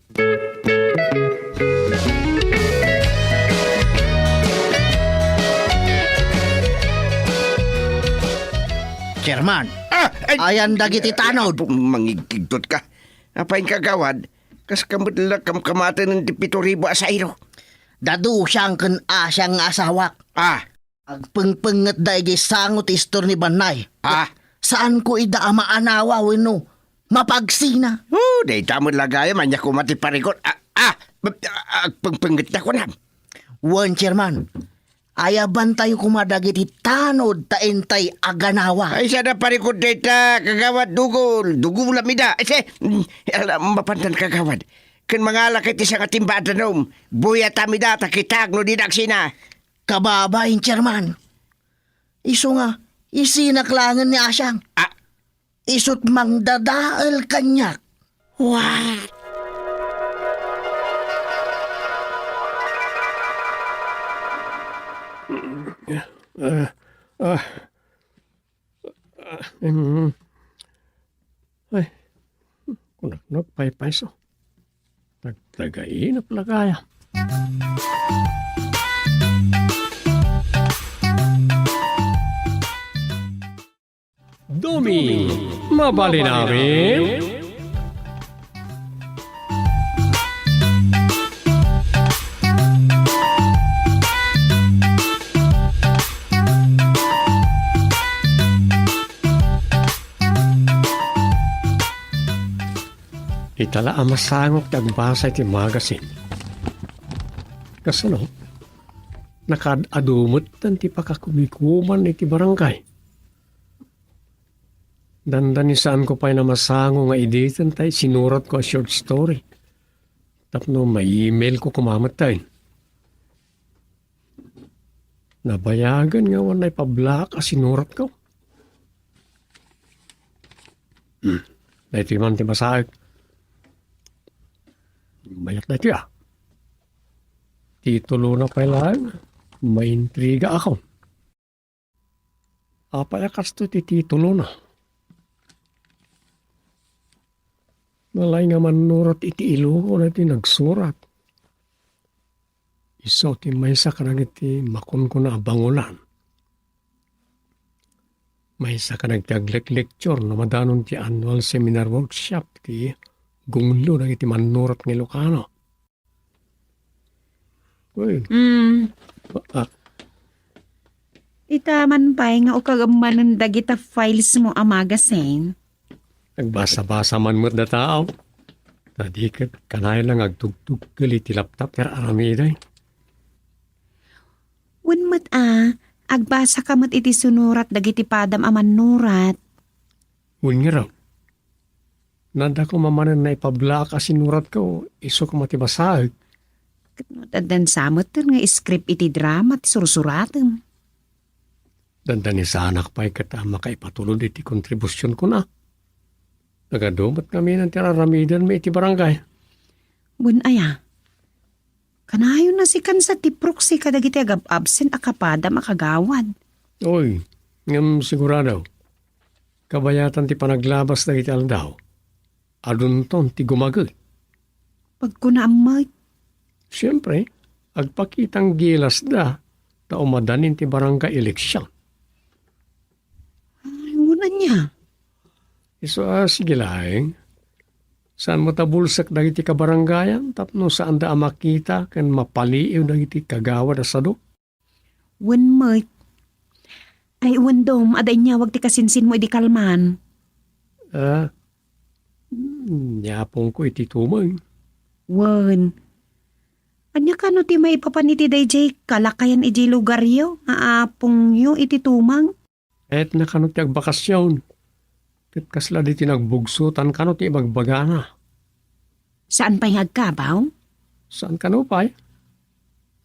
Chairman, ah, ay, ayan dagiti tanod. Apo, mangigkigtot ka. Apay, kagawad, kas kamet la kamkamaten ti pito ribu a sayro. Dadu siang ken asiang nga asawak. Ah. Agpengpengetda idiay sango ti istor ni Bannay. Ah. Saanko ida a maanawa wenno mapagsina. Oh, dayta met la gayam, ania koma ti parikut. Ah, ah, agpengpengetda kunam. Wen, Chairman. Ayabantayo koma dagiti tanod ta intay aganawa. Ay, sada parikut dayta, Kagawad Dugol. Dugolam ida. Ay, se, mm, ala, mapantan, Kagawad. Ken mangalak iti sangatimba a danum. Buyatam ida ta kitak no dida agsina. Kababain, Chairman. Isu nga, isinak laengen ni Asiang. Ah. Isut' mangdadael kaniak. What? Ah, ah, ah, mm. Ay, kunak no agpaypayso. Nagtagainep la gayam. Duming, mabalin amin? Ita la a masangok ti agbasa iti magazine. Kasano? Nakaad-adu metten ti pakakumikuman iti barangay. Dandani saanko pay namasango nga editen tay sinuratko a short story. Tapno ma-emailko koma metten. Nabayagen nga awan naipablaak a sinuratko. Hmm. Daytoy man ti basaek. Mayat daytoy, a. Titulona pay laeng, Maintrigaakon. Apay a kastoy ti titulona? Nalaing a mannurat iti Ilocano ti nagsurat. Isu ti maysa kadagiti makunkuna a bangolan. Maysa kadagiti agleklecture no madanon ti annual seminar workshop ti gunglo dagiti mannurat nga Ilocano. Uy. Mm. Ah, Ita man pay nga ukagem manen dagita files mo a magazine. Nagbasa-basa man met data, aw. Ta di ket kanayon nga agtugtugkel iti laptop ti ar-aramidek. Wen met a, agbasa ka met iti sinurat dagiti padam a mannurat. Wen ngarud. Nadda koma manen naipablaak a sinuratko, isu koma ti basaek. Ket no, addan sa met nga script iti drama ti sursuratem. Dandanisanak pay ket a makaipatulod iti kontribusionko na. Nagadu met ngamin ti ar-aramidenmi iti barangay. Wen aya, kanayon a sikan sa ti proxy kadagiti agab-absent a kapadam a kagawad. Oy, ngem sigurado, kabayatan ti panaglabas dagiti aldaw. Adunton ti gumagey. Pagkunaam met. Siempre, agpakitang gilasda ta umadanin ti barangay election. Ay, wen ania? Isu a, sige laeng. Saan met a bulsek dagiti kabarangayan tapno saanda a makita ken mapaliiw dagiti kagawad a sadu? Wen met. Ay, wen Dom, adda inyawag ti kasinsinmo idi kalman. Ah, ni apongko iti tumeng. Wen. Ania kano ti maipapan iti daydiay kalakayan idiay lugaryo nga apongyo iti tumeng? Kayatna kano ti agbakasyon. Ket kasla ditoy nagbugsotan kano ti ibagbagana. Saan pay nga agkabaw? Saan kano pay?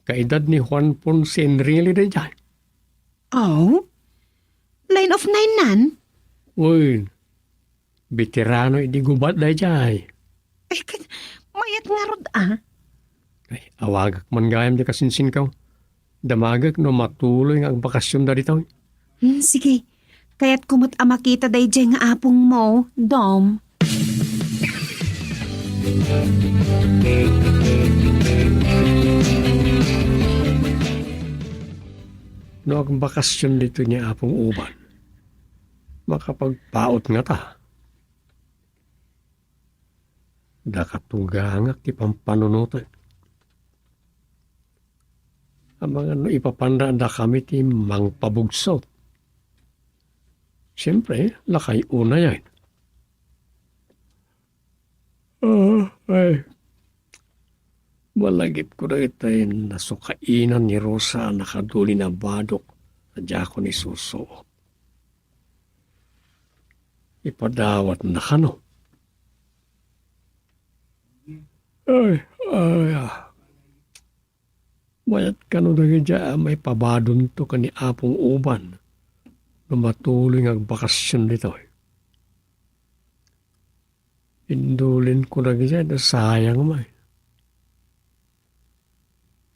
Kaedad ni Juan Ponce Enrile daydiay. Oh? Line of nine nan? Wen, veterano idi gubat daydiay. Ay, ket, mayat ngarud, a. Ay, awagak man gayam ti kasinsinko. Damagek no matuloy nga agbakasyonda ditoy. Hmm, sige. Kayatko met a makita daydiay nga apongmo, Dom. No agbakasyon ditoy ni Apong Uban, makapagpaut ngata. Dakato gangak ti pampanunotek. Amangan no ipapanda dakami ti mangpabugsot. Siempre, lakay unayen. Ah, ay. Malagipko dagitay nasukainan ni Rosa a nakadulin a badok a diakon isusuot. Ipadawatna kano? Ay, ay, ah. Mayat kano dagiti a maipabadonto ken ni Apong Uban no matuloy nga agbakasyon ditoy. Indulinko dagiti a sayang met.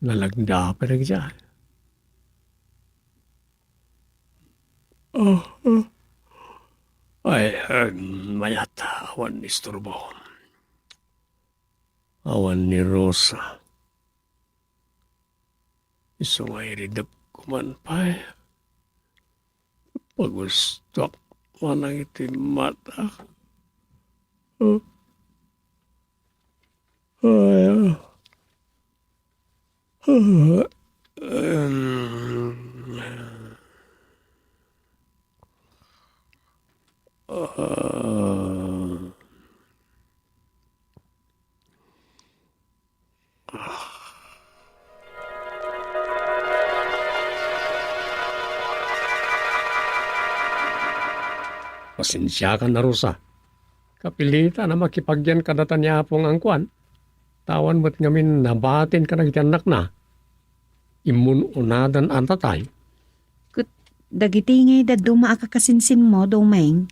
Nalagda pay dagiti. Ah, ah. Ay, em, mayat, awan isturbo. Awan ni Rosa. Isu nga iridepko man pay. Pagustuak manang iti mata. Ah. Ay, ah. Ah. Em. Ah. Pasensiakan a, Rosa. Kapilitan a makipagyan kadata ni Apo nga angkuan. Ta awan met ngamin nabatin kadagiti annakna. immun-unadan a natay. Ket dagiti ngay dadduma a kakasinsinmo, Doming?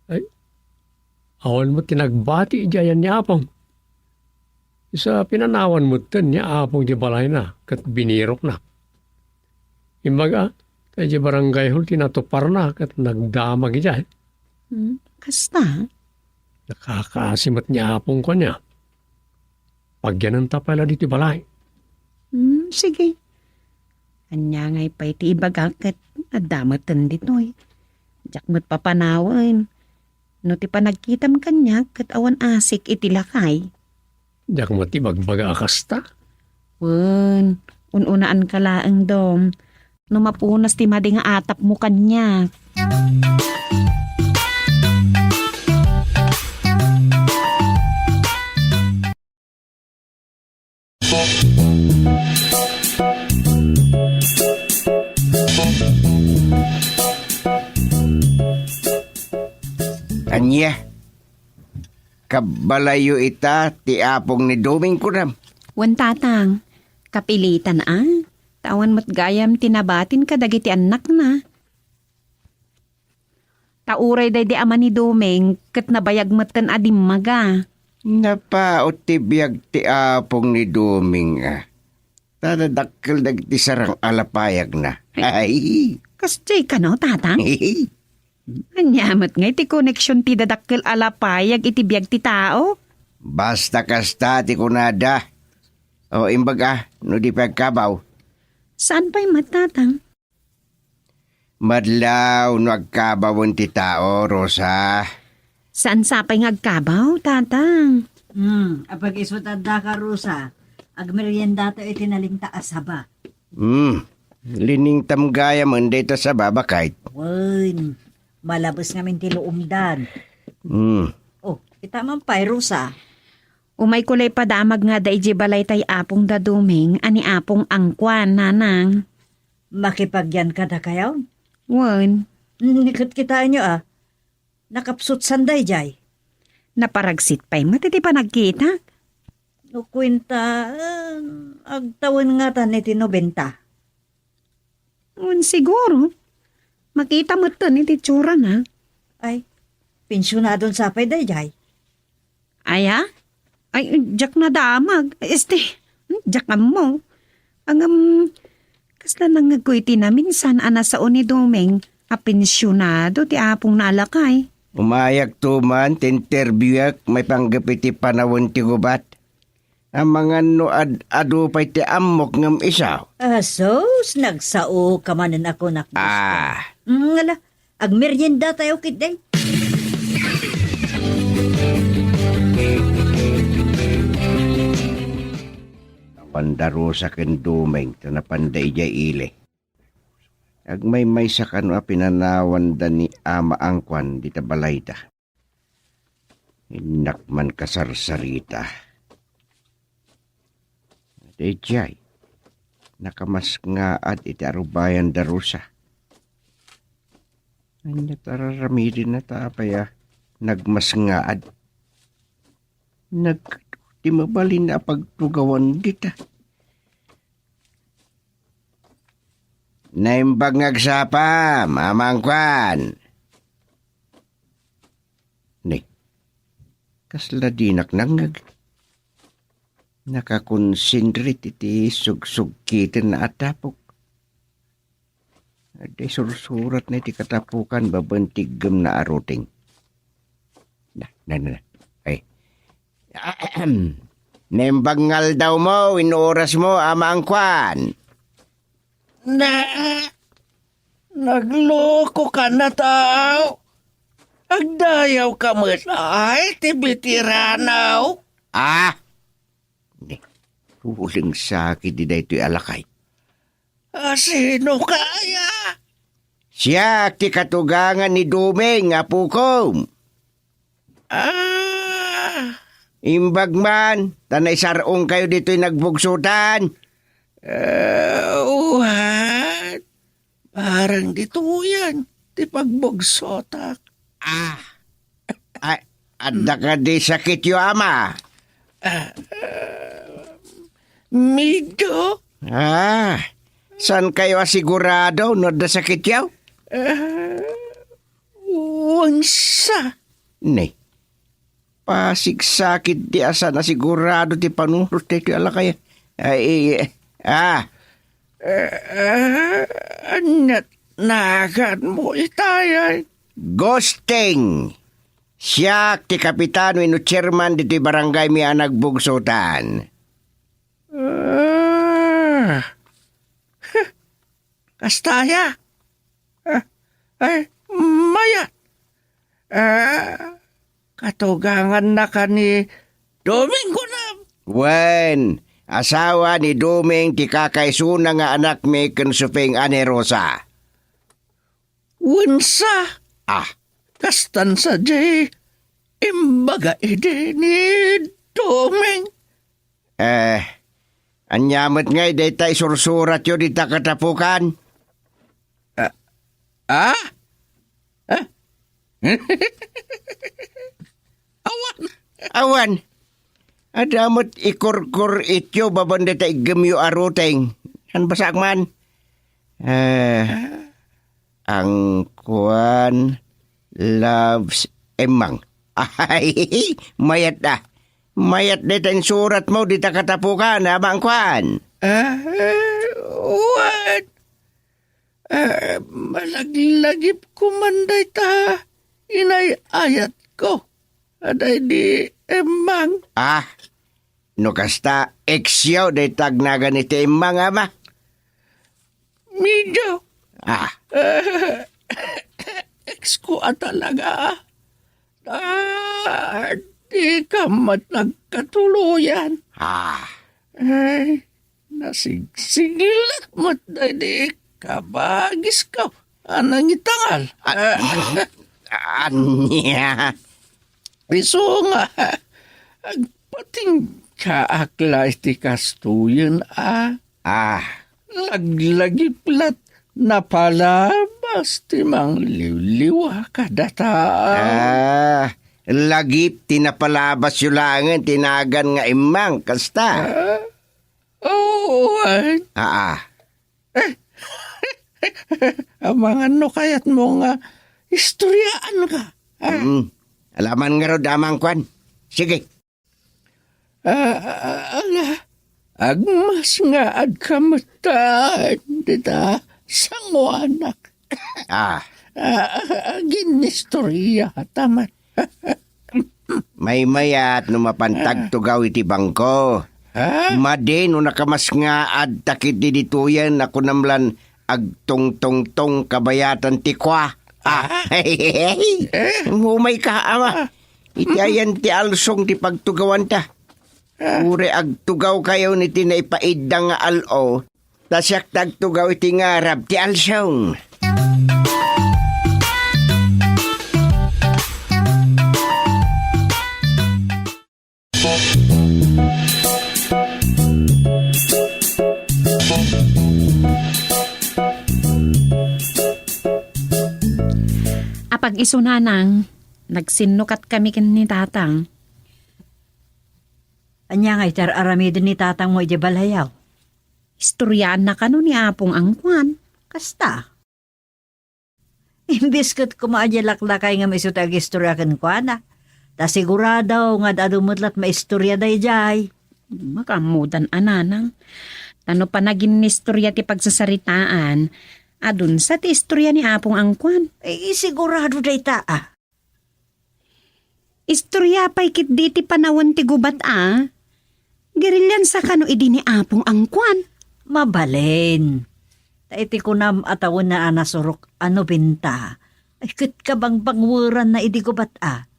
Ay, awan met ti nagbati idiay ni Apong. Isu a pinanawan metten ni Apong di balayna ket binirokna. Imbaga, ta idiay barangay hall ti natuparna ket nagdamag idiay. Hmm, kasta? Nakakaasi met ni Apong kaniak. Pagyanenta pay la ditoy balay. Hmm, sige. Ania ngay pay ti ibagak ket adda metten ditoy. Diak met papanawen. No ti panagkitam kaniak ket awan asik iti lakay. Diak met ibagbaga a kasta. Wen, un-unaanka laeng, Dom. No mapunas ti madi nga atapmo kaniak. Ania? Kabbalayyo ita ti apong ni Doming, kunam? Wen, tatang. Kapilitan a. Ta awan met gayam ti nabatin kadagiti annakna. Ta uray daydi ama ni Doming ket nabayag metten a dimmaga. Napaut ti biag ti apong ni Doming, a. Ta nadakkel dagiti sarang a lapayagna. Ay. Kasdiay kano, tatang? Ania met ngay ti koneksion ti dadakkel a lapayag iti biag ti tao? Basta kasta ti kunada. O, imbag a, no di pay agkabaw. Saan pay met, tatang? Madlaw no agkabawen ti tao, Rosa. Saan sapay nga agkabaw, tatang? Hmm, apag-isu ta addaka, Rosa. Agmeriendata iti nalingta a saba. Hmm, liningtam gayamen dayta saba, baket. Wen, malabes ngamin ti luomdan. Hmm. O, ita man pay, Rosa. Umayko lay padamag nga adda idiay balay tay apong da Doming a ni Apong Angkuan, nanang. Makipagyan kadakayo? Wen. Hmm, ket kitaenyo a, nakapsutsan daydiay. Naparagsit pay met iti panagkitak. No kuenta, ah, agtawen ngatan iti nobenta. Wen, siguro. Makita metten iti itsurana. Ay, pensionadon sapay daydiay. Aya? Ay, diak nadamag. Este, diak ammo. Ngem, kasla nangngegko iti naminsan a nasao ni Doming a pensionado ti apongna a lakay. Umayakto man ti interviewak maipanggep iti panawen ti gubat. Amangan no ad-adu pay ti ammok ngem isu. Asus, nagsaoka manen a kunak, Diyos ko. Ah. Mm, ala, agmeriendatayo ketdi. Awan da Rosa ken Doming ta napanda idiay ili. Agmaymaysa kano a pinanawanda ni Ama Angkuan dita balayda. Innak man kasarsarita. Daydiay, nakamasngaad iti arubayan da Rosa. Ania ti ar-aramidenna ta apay a nagmasngaad? Nagkadto ti mabalin a pagtugawan dita. Naimbag nga agsapa, Ama Angkuan. Ni, kasla dinak nangngeg. Nakakonsentrate iti sugsugkitenna a tapok. Adda isursuratna iti katapokan babaen ti iggemna a routing. Na, na, na, na. Ay. Naimbag nga aldawmo, wenno orasmo, Ama Angkuan. Na, naglokokan a tao. Agdayawka met ay ti veterano. Ah! Ni, uling sakit di daytoy a lakay. A, sino kaya? Siak ti katugangan ni Doming, apokom. Ah. Imbag man, ta naisar-ongkayo ditoy nagbugsotan. Eh, what? Barang ditoyen ti pagbugsotak. Ah. Ay, adda kadi sakityo, ama? Ah, medyo Ah, saan kayo asigurado no adda sakityo? Eh, wen sa. Ni, pasigsakit ti asan asigurado ti panunot daytoy a lakay. Ay, ah. Eh, eh, aniat naganmo itay? Ghosting! Siak ti kapitan wenno chairman ditoy barangay mi a nagbugsotan. Ah. Kasta aya? Ah, ay, mayat. Ah, katugangannaka ni Doming kunam? Wen, asawa ni Doming ti kakaisuna nga anakmi ken Suping a ni Rosa. Wen sa? Ah. Kastan sadiay imbaga idi ni Doming. Eh, ania met ngay dayta isursuratyo dita katapukan? Ah? Ah? Ah? Awan. Awan. Adda met ikurkur ityo babaen dayta iggemyo a ruteng. Saan basaak man? Eh, Angkuan loves Emmang. Ay, mayat a. Mayat dayta insuratmo dita katapukan, Ama Angkuan. Ah, wen. Ah, malaglagipko man dayta inay-ayatko a daydi Emmang. Ah, no kasta, eksyo dayta agnagan iti Emmang, Ama. Medyo. Ah. Eksko a talaga. Ah, dika met nagkatuloyan. Ah. Ay, nasigsiglat met daydi kabagisko a nangitangal. Ah, ah, ania? Isu nga, agpatinggaak la iti kastoyen a. Ah. Laglagip lat napalabas ti mangliwliwa kadata. Ah, lagip ti napalabasyo laengen ti nagan nga Emmang, kasta? Ah, oo, ay. Ah, ah. Eh, amangan no kayatmo nga istoryaanka. Ah. Mm. Alaman ngarud, Ama Angkuan. Sige. Ah, ala, agmasngaadka met dita sangoanak. Ah. Ah, aginnistoryata met. Maymayat no mapan tagtugaw iti bangko. Ah? Madi no nakamasngaadta ketdi ditoyen a kunam lan agtungtungtong kabayatan ti kua. Ah. Ah? Eh? Umayka, Ama. Ah. Iti ayan ti alsong ti pagtugawanta. Ah. Uray agtugawkayon iti naipaidda nga al-o, ta siak ti agtugaw iti ngarab ti alsong. Apag-isu, Nanang, nagsinnukatkami ken ni Tatang. Ania ngay ti ar-aramiden ni tatangmo idiay balayaw? Istoryaanna kano ni Apong Angkuan. Kasta? Imbes ket koma a diay laklakay ngem isu ti agistorya kenkuana, ta sigurado nga ad-adu met la't maistorya daydiay. Makaammodan a, Nanang. Ta no panaginnistorya ti pagsasaritaan, adun sa ti istorya ni Apong Angkuan. Eh, sigurado dayta, a. Istorya pay ketdi iti panawen ti gubat a. Gerillian sa kano idi ni Apong Angkuan? Mabalin. Ta iti kunam a tawen a nasurok a nobenta, ay ket kabangbangweranna idi gubat a.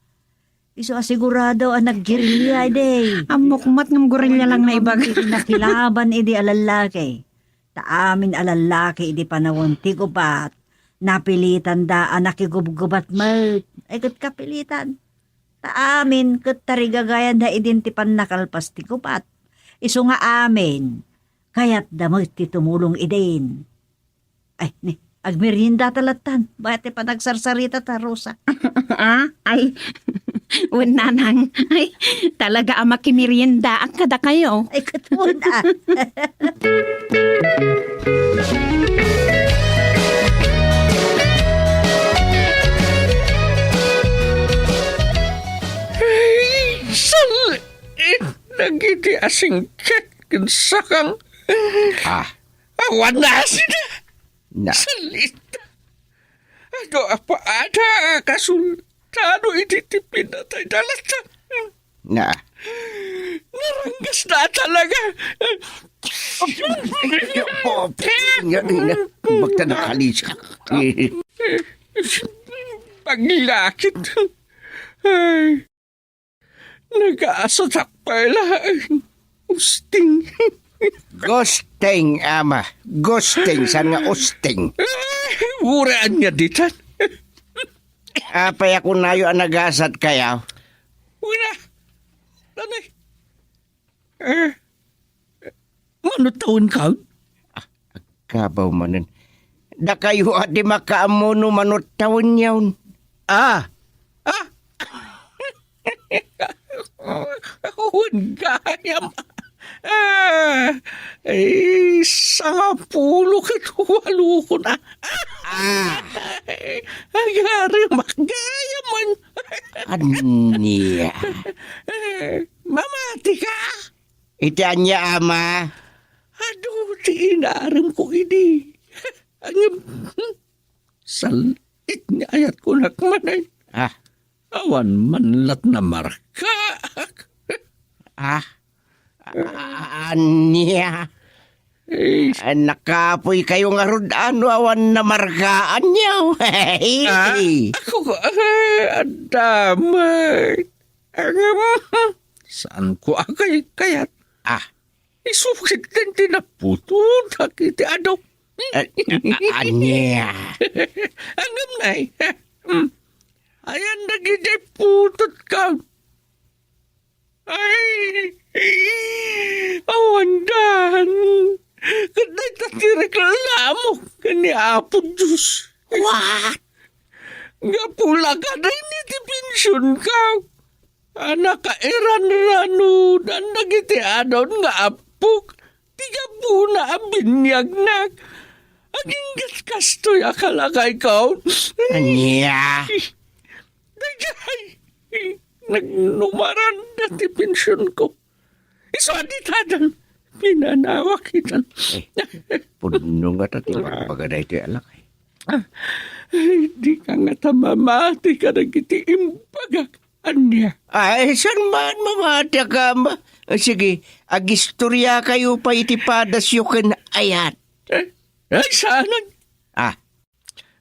Isu a sigurado a naggerillia idi. Ammok met ngem guerrilla lang naibaga. Nakilaban idi a lallaki. Ta amin a lallaki idi panawen ti gubat, napilitanda a nakigubgubat met. Ay, ket kapilitan. Ta amin ket tarigagayanda idin ti pannakalpas ti gubat. Isu nga amin, kayatda met ti tumulong idin. Ay, ni, agmeriendata lattan, bayat ti panagsarsaritata, Rosa. Ah, ay, Wen, Nanang. Ay, talaga a makimeriendaak kadakayo. Ay, ket wen, ah. Ay, sal-, eh, dagiti asingket ken sakang. Ah. Awan na asina. Na. Salit. Adu a paada a kasultano iti ti pinatay da latta. Na. Naranggas na talaga. Apo, apo, nga, nga, magta nakalis. Paglakit. Ay. Nagasatak pay laeng. Usting. Gusting, ama. Gusting, saan nga usting? Ay, uraan nga ditan. Apay a kunayo a nagasat kayo? Wala. Tanay. Eh, mano taon ka? Ah, agkabaw manen. Dakayo a di makaammo no mano taon yaon. Ah, ah. Wen gayam. Ah, eh, sangapulo ket walo ko na. Ah. Agari, makgayaman. Ania? Eh, mamati ka? Iti ania, ama? Adu ti inaramko idi. Ngem, sal-, it nga ayat ko nakmanay. Ah. Awan man lat namarkaak. Ah. A-, ania? Eh, ah, nakapoy kayo ngarud, ano, awan namarkaanyo? Ah, ako, eh, adamay. Ang, saan ko akay kayat? Ah. Isukit din ti napututak iti adaw. A-, a-, ania? Angem nay. Hmm. Ayan dagiti putot ka. Ay, awandan. Ket dayta ti reklamo ken ni Apo Dios. What? Gapu la kadayni ti pensionka. A nakairanranudan dagiti adun nga appok ti gapuna a biniagnak. Agingga kastoy a kalakayko. Ania? Dagay, nagnumaran da ti pensionko. Isu a ditadan, pinanawakitan. Eh, punno nga ta ti bagbaga daytoy a lakay. Ah, ay, di ka nga ta mamati kadagiti imbagak. Ania? Ay, saan man mamati ka, ma-, ah, sige, agistorya kayo pa iti padasyo ken ayat. Eh, ay, saanan? Ah.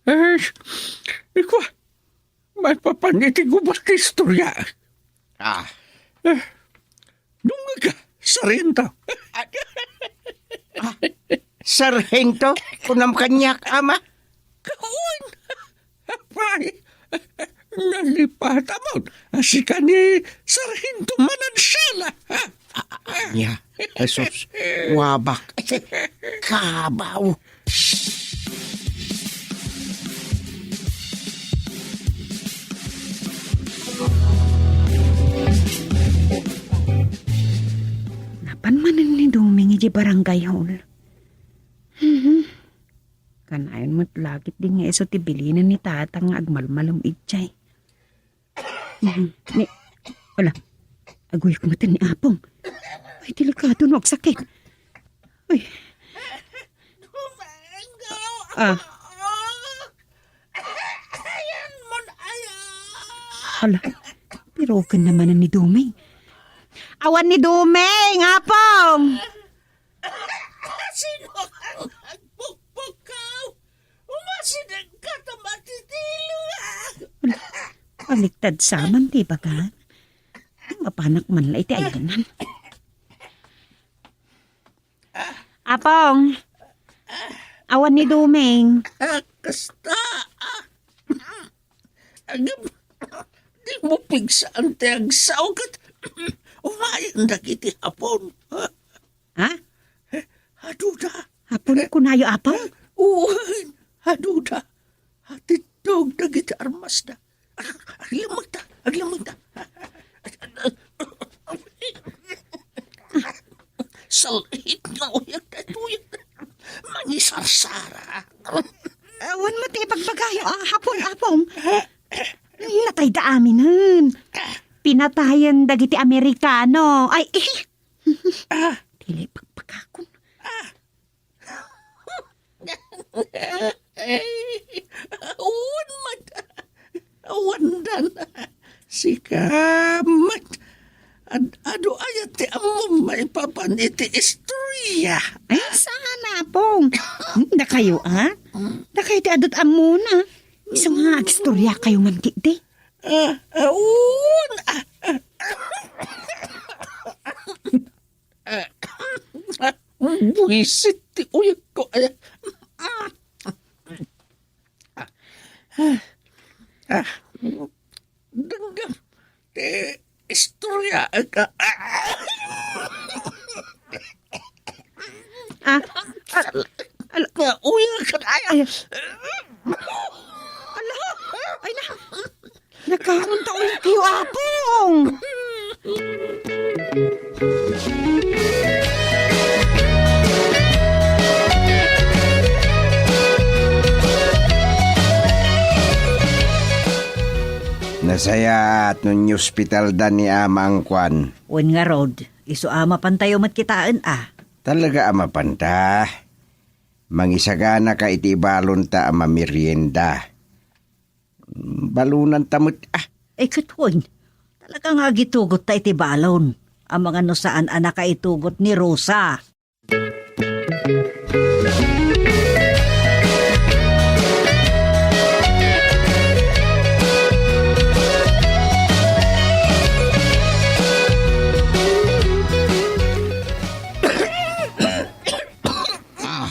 Eh, ikwa, maipapan iti gubat ti istorya. Ah. Eh, dungag ka, sarento. Ah, ah, sarento? Kunam kaniak, ama? Kawan. Apay, nalipatam a sika ni Sargento Manansala, ha? A-, a-, ania? Jesus, wabak. Kabaw. Napan manen ni Doming idiay barangay hall. Mhm. Kanayon met la ketdi nga isu ti bilinen ni Tata nga agmalmalem idiay. Mhm. Ni, ala, aguyok met ni Apong. Ay, delikado no agsakit. Ay. Ah. Hala, pero ken naman ni Doming. Awan ni Doming, Apong! Sino ang nagpukpok ka? Umasideg ka ta matitilo, ah! Baliktad saman ti baga. Mapanak man la iti ayanan. Apong, awan ni Doming. Ah, kasta, ah. Agam, di mo pigsaan ti agsao ket umayen dagiti Hapon. Ha? Aduda. Hapon kunayo, Apong? Wen, aduda. Atiddog dagiti armasda. Ag-, aglammegta, aglammegta. Sal-it nga uyak daytoy. Mangisarsara. Awan met ti ibagbagayo, a, Apong, Apong. Natayda aminen. Pinatayen dagiti Amerikano. Ay, eh. Ah. Dili pagbagakon. Awan met. Awandan. Sika met. Ad-adu aya ti ammom maipapan iti istorya? Ay, saan, Apong? Hmm, dakayo, a? Dakayo ti adu ti ammona. Isu nga agistoryakayo man ketdi. Ah, awan. Ah, ah, ah. Ah, buisit ti uyagko. Ay, ah, ah, ah, denggem ti istorya. Ah, ah, ah, ala, uyag. Ay, ay. Ala, ay na. Nakaron ta ulit kayo, Apong! Nasayaat no niospitalda ni Ama Angkuan. Wen ngarud, isu a mapantayo met kitaen a. Talaga a mapanta. Mangisaganaka iti ibalonta a mamerienda. Balonanta met, ah. Ay, ket wen, talaga nga agitugotta iti balon. Amangan no saan a nakaitugot ni Rosa. Ah.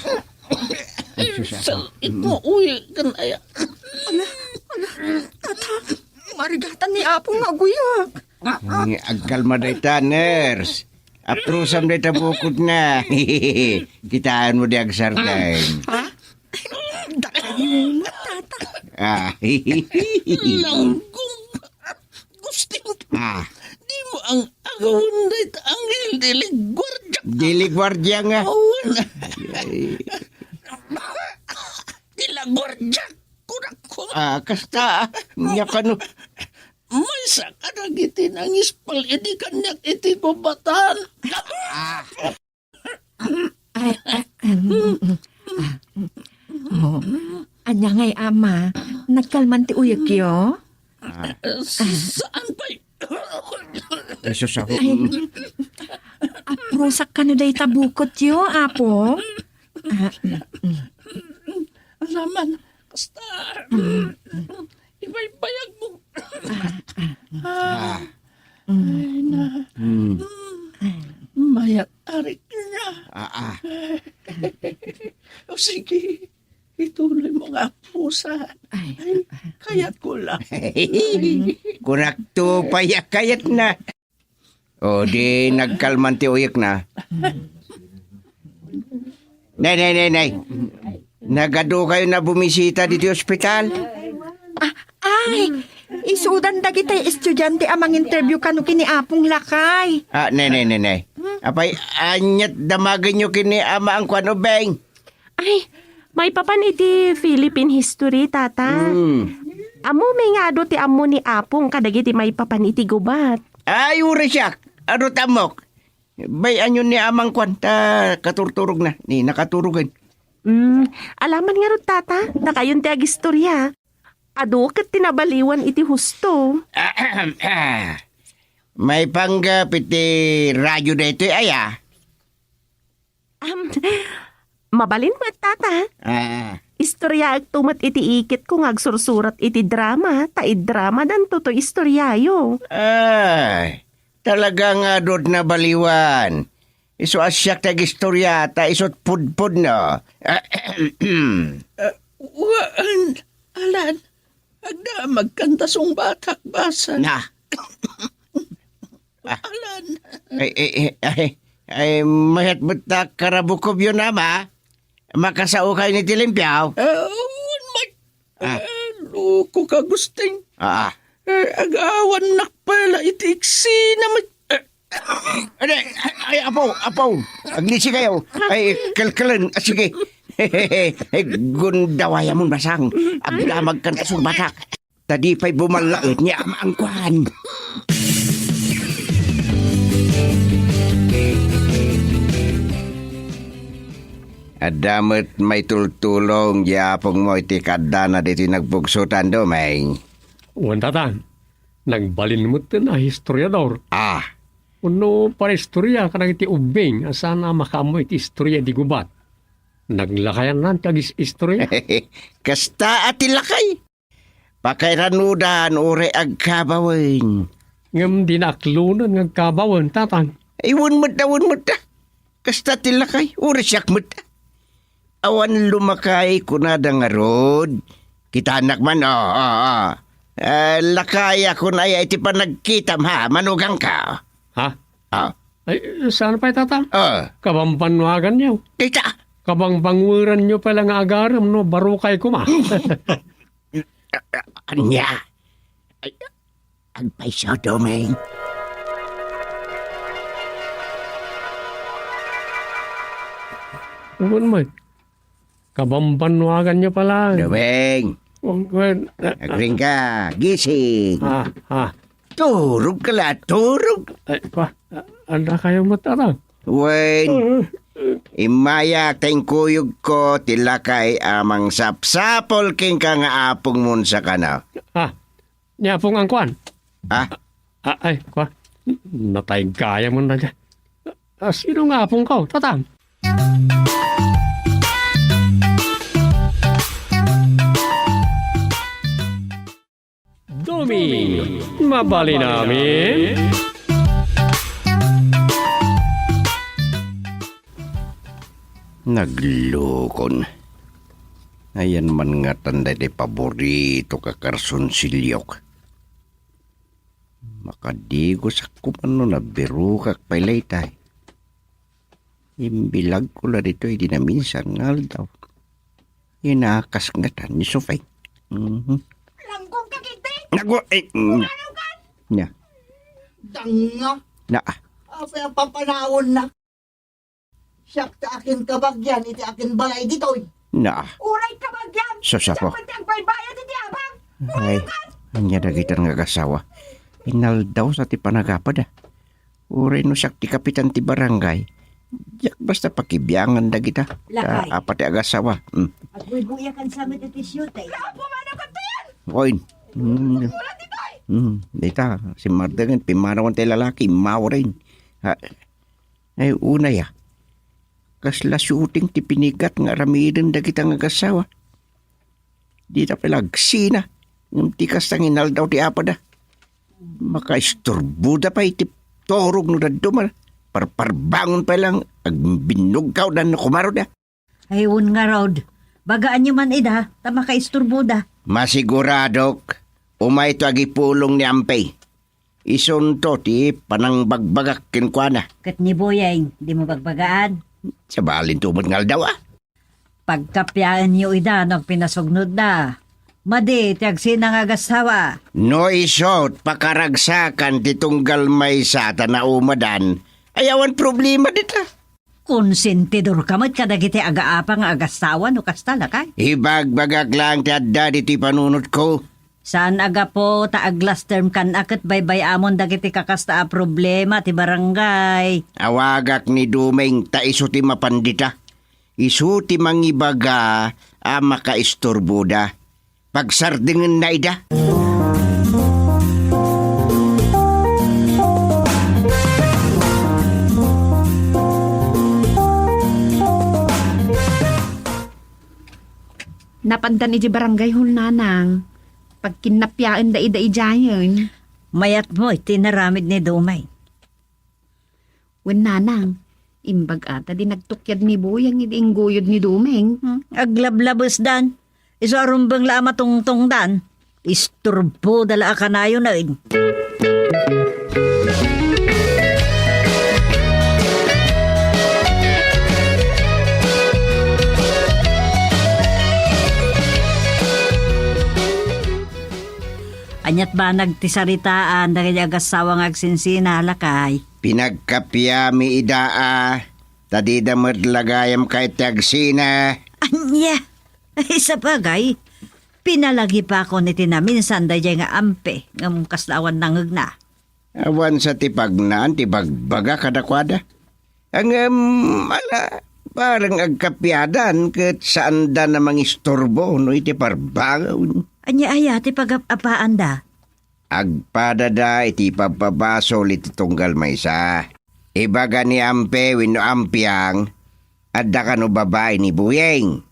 Ay, sus, ako. Saan ito? Uy, kanaya. Ala, ala, tata, marigatan ni Apong nga aguyag. Ay, agkalma dayta, nurse. Aprusam dayta bukodna. Kitaenmo di agsardeng. Ha? Dakayo, tata. Ah. Langgong. Gusting, ah, dimo ang agawan dayta anghel, dili guardiak. Dili guardia nga. Awan. Ay. Dila guardiak, kunak ko. Ah, kasta, nya kano? Maysa kadagiti nangispal idi kaniak iti gubatan. Ah. Ay, ah, mm, mm, ah, mm. Oh, ania ngay, Ama? Nagkalman ti uyekyo? Ah. Saan pay? Jesus, ako. Ay, aprusak kano dayta bukotyo, Apo? Ah, mm, mm. Alaman, kasta. Mm, mm. Ibaybayag mo. Ah, ah. Ah. Ah. Mm. Ay, na. Mm. Mayat arik niya. Ah, ah. O sige, ituloy mo nga pusa. Ay. Ay, kayat ko lang. Kunakto pay a kayatna. O, di nagkalman ti uyekna. Nay, nay, nay, nay. Nagadu kayo na bumisita ditoy ospital? Ah, ay, isudan dagiti estudiante a manginterview kano ken ni Apong Lakay. Ah, nay, nay, nay, nay. Apay, aniat damagenyo ken ni Ama Angkuan Ubeng? Ay, maipapan iti Philippine history, Tata. Hmm. Ammom nga adu ti ammo ni Apong kadagiti maipapan iti gubat. Ay, uray siak. Adu ti ammok. Bay-anyo ni Ama Angkuan, ta katurturogna. Ni, nakaturogen. Hmm, alaman ngarud, Tata. Dakayon ti agistorya. Adu ket ti nabaliwan iti husto. Maipanggep iti radio daytoy aya? Am, mabalin met, Tata. Ah. Istoryaekto met iti iketko nga agsursurat iti drama, ta idramadanto toy istoryayo. Ay, talaga nga adu ti nabaliwan. Isu a siak ti agistorya, ta isu ti pudpudno. Ah, waan, Alan, agdamagkan ta sungbatak, basa. Na. Ah. Alan. Ay, ay, ay, ay, ay, mayat met ta karabukobyo, Ama. Makasaokayo iti limpiaw? Ah, wen, may. Ah. Ah, loko ka, Agustin. Ah. Eh, agawannak pay la iti iksina, may. Eh, Ay, ay, apo, apo. Aglisi kayo. Ay, kalkalan. Ah, sige. Ay, gundawayamon, basang. Agdamag kan kasungbatak. Ta di pay bumallaet ni ama angkuan. Adda met maitultulong di apongmo iti kaddana ditoy nagpugsotan, Domeng. Wen, Tatang. Nagbalin met a historiador. Ah. Wenno, panahistoria kadagiti ubbing a saan a makaammo iti historia di gubat. Naglakayanna ti agis-istoria. Kasta a ti lakay. Pakairanudan uray agkabawen. Ngem dina aklonen nga agkabawen, Tatang. Ay, wen met da, wen met da. Kasta ti lakay, uray siak met da. Awan lumakay, kunada ngarud. Kitanak man, o, o, o. Ah, lakaya kun aya iti panagkitam, ha, manugangko. Ha? Ah. Ay, saan pay, Tatang? Ah. Kabambanwaganyo. Dita. Kabangbanguranyo pay la nga agarem no barukay koma. Ania? Ay, agpayso, Domeng. Wen met. Kabambanwaganyo pala. Domeng. Wen, wen, ah, ah. Agring ka. Gising. Ah, ah. Turog ka la, turog. Ay, pa, ah, anda kayo met, Tatang? Wen, ah, ah. Immayak ta inkuyogko ti lakay a mangsapsapul kenka nga apongmon sakana. Ah, ni apong angkuan? Ah? Ah, ay, kwa. Natay gayam nga. Ah, sino nga apongko, Tatang? Doming, mabalin amin? Naglukon. Ayan man ngatan daydi paborito ka karsonsiliok. Makadigosak koma no nabirokak pay layta. Imbilagko la ditoy idi naminsan nga aldaw. Inakas ngatan ni Sofay. Mhm. Langgong ka, Kidbing! Nago-, eh, mm. Umano ka? Nia. Danga. Naa. Apay a papanawonna? Siak ti akinkabagian iti akinbalay ditoy. Naa. Uray kabagian! Sus, apo. Siak met ti agbaybayad iti abang. Ay, ania dagita nga agasawa? Inaldaw sa ti panagapada. Uray no siak ti kapitan ti barangay, diak basta pakibiangan dagita. Lakay. Ta apat ti agasawa. Hmm. Agbuybuyakan sa met iti siyota. Apo, mano kadto yan? Oy. Hmm. Wala ditoy. Hmm. Dita, si Mardangan, pimmanawan ti lalaki, mawren. Ha, Ay, unay a. Kasla shooting ti pinigat nga aramiden dagita nga agasawa. Dita pay la agsina, ngem ti kasta nga inaldaw ti apada. Makaisturboda pay ti turog no dadduma. Parparbangon pay lang, agbinnugkawdan no kumaroda. Ay, wen ngarud, bagaanyo man ida, ta makaisturboda. Masiguradok, umayto agipulong ni Ampey. Isunto ti panangbagbagak kenkuana. Ket ni Boyeng, dimo bagbagaan? Sabalinto met nga aldaw, a. Pagkapiaenyo ida no agpinasugnodda. Madi ti agsina nga agasawa. No isut, pakaragsakan ti tunggal maysa ta naumadan, ay awan problema dita. Konsentidor ka met kadagiti agaapa nga agasawa no kasta, lakay? Ibagbagak laeng ti adda ditoy panunotko. Saan a gapu ta aglasterm kan a ket baybay-amon dagiti kakasta a problema ti barangay. Awagak ni Dumeng ta isu ti mapan dita. Isu ti mangibaga a makaisturboda. Pagsardengenna ida. Napandan iti barangay hall, nanang. Pagkinnapiaenda ida idiayen. Mayat mo iti inaramid ni Dumeng. Wen, nanang, imbag a ta di nagtukyad ni Boyang idi ingguyod ni Dumeng. Hmm, aglablabesdan. Isu a rumbeng la a matungtongdan. Isturboda la a kanayon, ay. Aniat banag ti saritaan dagiti agasawa nga agsinsina, lakay? Pinagkapiami ida a, ta dida met la gayam ket ti agsina. Ania? Ay, sabagay, pinalagipakon iti naminsan daydiay nga ampi, ngem kasla awan nangngegna. Awan sa ti pagnaan ti bagbaga kadakuada. Ngem, ala, bareng agkapiadan ket saanda a mangisturbo no iti parbangon. Ania aya ti pagap-apaanda? Agpadada iti pagbabasol iti tunggal maysa. Ibaga ni Ampe wenno Ampiang, adda kano babai ni Buyeng.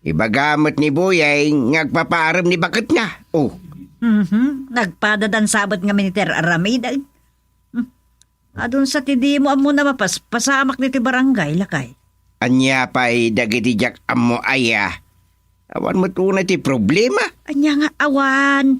Ibaga met ni Buyeng nga agpapaarem ni baketna. Oh. Mhm. Nagpadadan sabet ngamin iti aramiden. Hmm. Adun sa ti dimo ammona mapaspasamak ditoy barangay, lakay. Ania pay dagiti diak ammo aya? Awan met unay ti problema. Ania nga awan?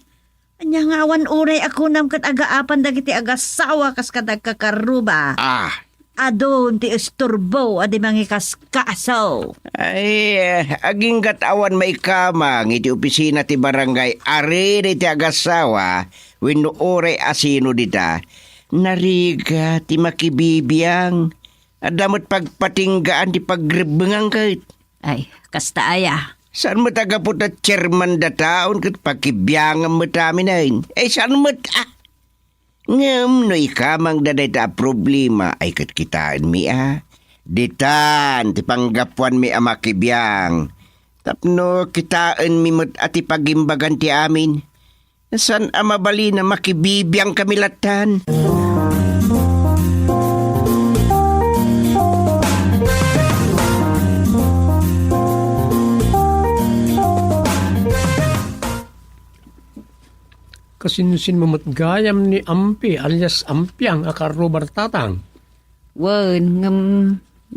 Ania nga awan unay a kunam ket agaapan dagiti agassawa kas kadagkakarruba? Ah. Adun ti isturbo a di mangikaskaso. Ay, aginggat awan maikamang iti opisina ti barangay a riri ti agassawa wenno uray a sino dita. Narigat ti makibibiang. Adda met pagpatinggaan ti pagrebbengan ket. Ay, kasta aya. Saan met a gapu ta chairman dataon ket pakibiangan met aminen? Ay, saan met, ah? Ngem no ikamangda dayta a problema, ay ket kitaenmi a. Ditan ti panggapuanmi a makibiang. Tapno kitaenmi met a ti pagimbagan ti amin. Saan a mabalin a makibibiang kami lattan. Kasinsinmo met gayam ni Ampi alias Ampiang a karrubar tatang? Wen, ngem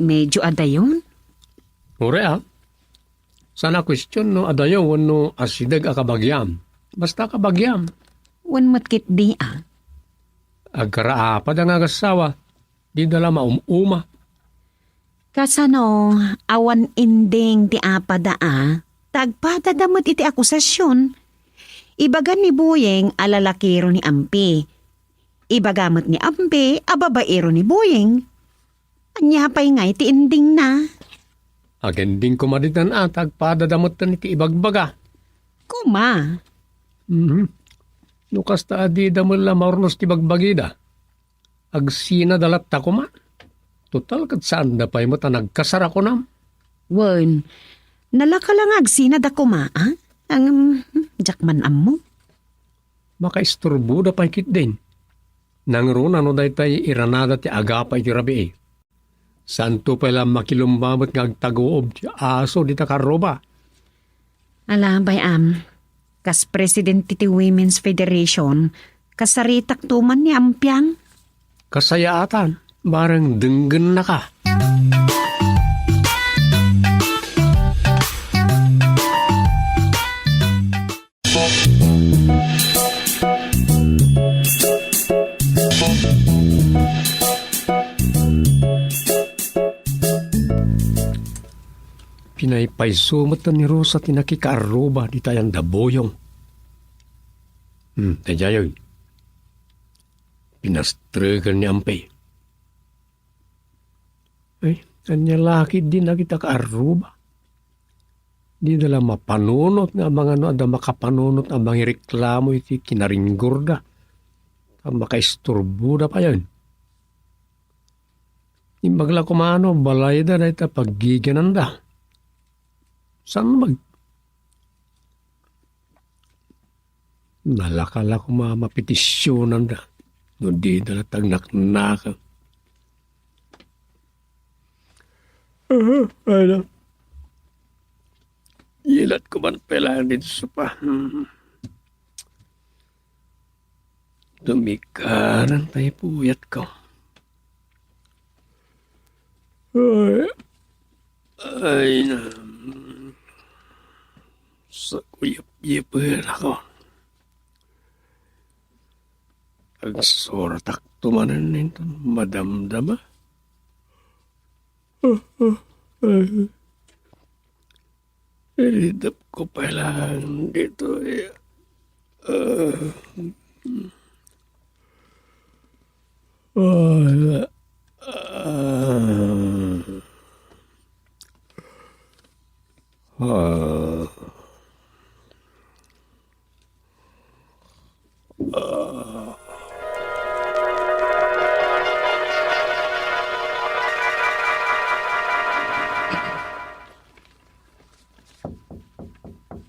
medyo adayon. Uray a. Saan a kuestion no adayo wenno asideg a kabagiam. Basta kabagiam. Wen met ketdi a. Agkaraapada nga agassawa, dida la maum-uma. Kasano, awan ending ti apada a, ta agpadada met iti akusasion. Ibaga ni Buyeng a lalakiro ni Ampi. Ibaga met ni Ampi a babairo ni Buyeng. Ania pay ngay ti endingna? Agending koma ditan a, ta agpadada metten iti ibagbaga. Koma? Mhm. No kasta a dida met la maurnos ti bagbagida. Agsinada latta koma. Total, ket saanda pay met a nagkasar a kunam. Wen, nalaka la nga agsinada koma, a? Ngem, diak man ammo. Makaisturboda pay ketdin. Nangruna no daytay iranada ti agapa iti rabii. Saanto pay la makilummamet nga agtaguob ti aso dita karruba. Ala, bay-am, kas presidente ti Women's Federation, kasaritakto man ni Ampiang. Kasayaatan, bareng denggennaka. Pinaypayso met ni Rosa ti nakikaarruba dita ayan da Boyong. Hmm, daydiayen. Pinastreken ni Ampi. Ay, ania la ketdi dagita kaarruba? Dida la mapanunot nga amangan no adda makapanunot a mangireklamo iti kinaringgorda. Ta makaisturboda payen. Imbag la koma no balayda dayta paggigiananda. Saan mag-, Nalaka la koma a mapetisionanda no dida la tagnaknaka. Aha, ay na. Yilat ko man pay laeng ditoy sopa. Hmm. Tumikaran tay puyatko. Ay, ay na. Sakuyapyapen ako. Agsurotakto manen inton madamdama. Ay. Iridepko pay laeng ditoy. Ah. Ah, ah, ah.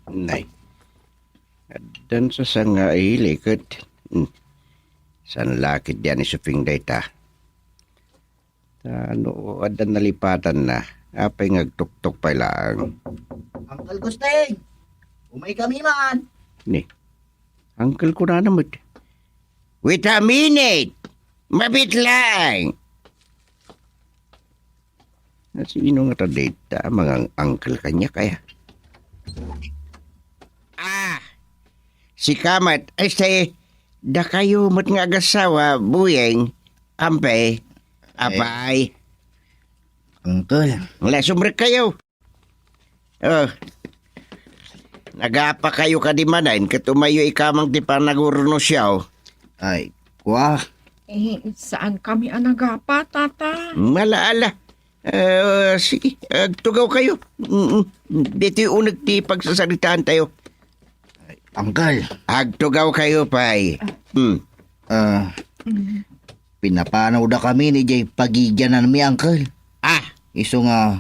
Nay. Addan sa sanga ili ket, hmm, saan la ket diay ni Suping dayta. Ta no adda nalipatanna, apay nga agtuktok pay laeng? Uncle Gusting, umay kami man. Ni, uncle kunana met. Wait a minute! Mabit lang! Sino ngata dayta? Mangang-uncle kaniak aya? Ah! Sika met, ay, say, dakayo met nga agasawa, Buyeng, Ampey, apay. Uncle. Wala, sumrek kayo. Oh. Nagapa kayo kadi manen, ket umayyo ikamang ti panagurunosiaw. Ay, kwa? Eh, saan kami a nagapa, Tata? Ala, ala. Eh, sige, agtugaw kayo. Mm, mm. Ditoy uneg ti pagsasaritaan tayo. Ay, Uncle. Agtugaw kayo, pay. Hmm. Ah, Mm. Pinapanawda kami ni jay pagigiananmi, Uncle. Ah. Isu nga,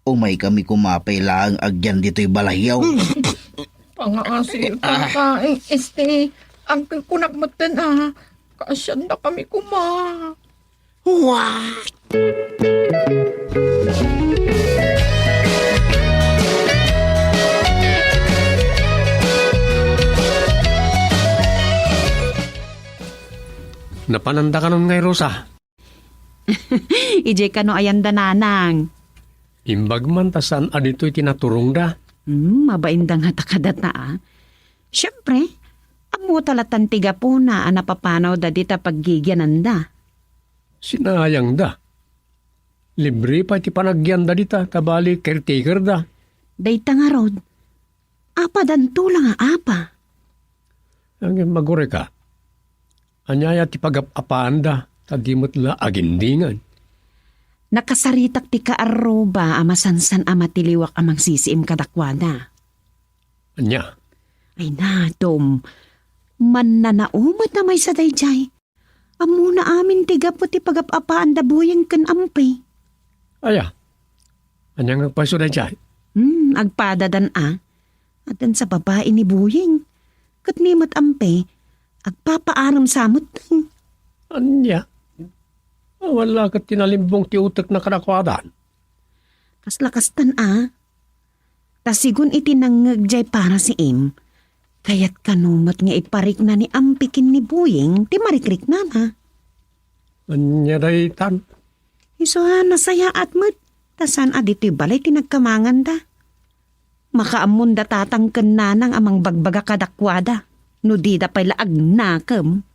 umay kami koma pay laeng agyan ditoy balayyo. Pangaasim, Tata. Eh, este, uncle, kunak metten, ah. Kaasianda kami koma. What? Napananda kanon ngay, Rosa? Idiay kano ayanda, Nanang? Imbag man ta saan a ditoy ti naturongda. Hmm, mabainda ngata kadata, ah. Siempre, ammota latan ti gapuna a napapanawda dita paggigiananda. Sinayangda. Libre pay ti panagianda dita, ta bali caretakerda. Dayta ngarud, apadanto la nga apa. Ngem, agurayka, aniaya ti pagap-apaanda, ta di met la agindingan? Nakasaritak ti kaarruba a masansan a matiliwak a mangsisiim kadakuada. Ania? Ay, nadom. Mannanao met a maysa daydiay. Ammona amin ti gapu ti pagap-apaanda Buyeng ken Ampey. Aya? Ania nga agpayso daydiay? Hmm, agpadadan a. Addan sa babai ni Buyeng. Ket ni met Ampey, agpapaarem sa met. Ania? Awan la ket ti nalimbong ti utekna kadakuada. Kasla kastan a. Ta sigun iti nangngeg jay parasiim, kayat kano met nga iparikna ni Ampey ken ni Buyeng ti marikriknana. Ania daytan? Isu a nasayaat met, ta saan a ditoy balay ti nagkamanganda. Makaammonda tatang ken nanang a mangbagbaga kadakuada, no dida pay la agnakem.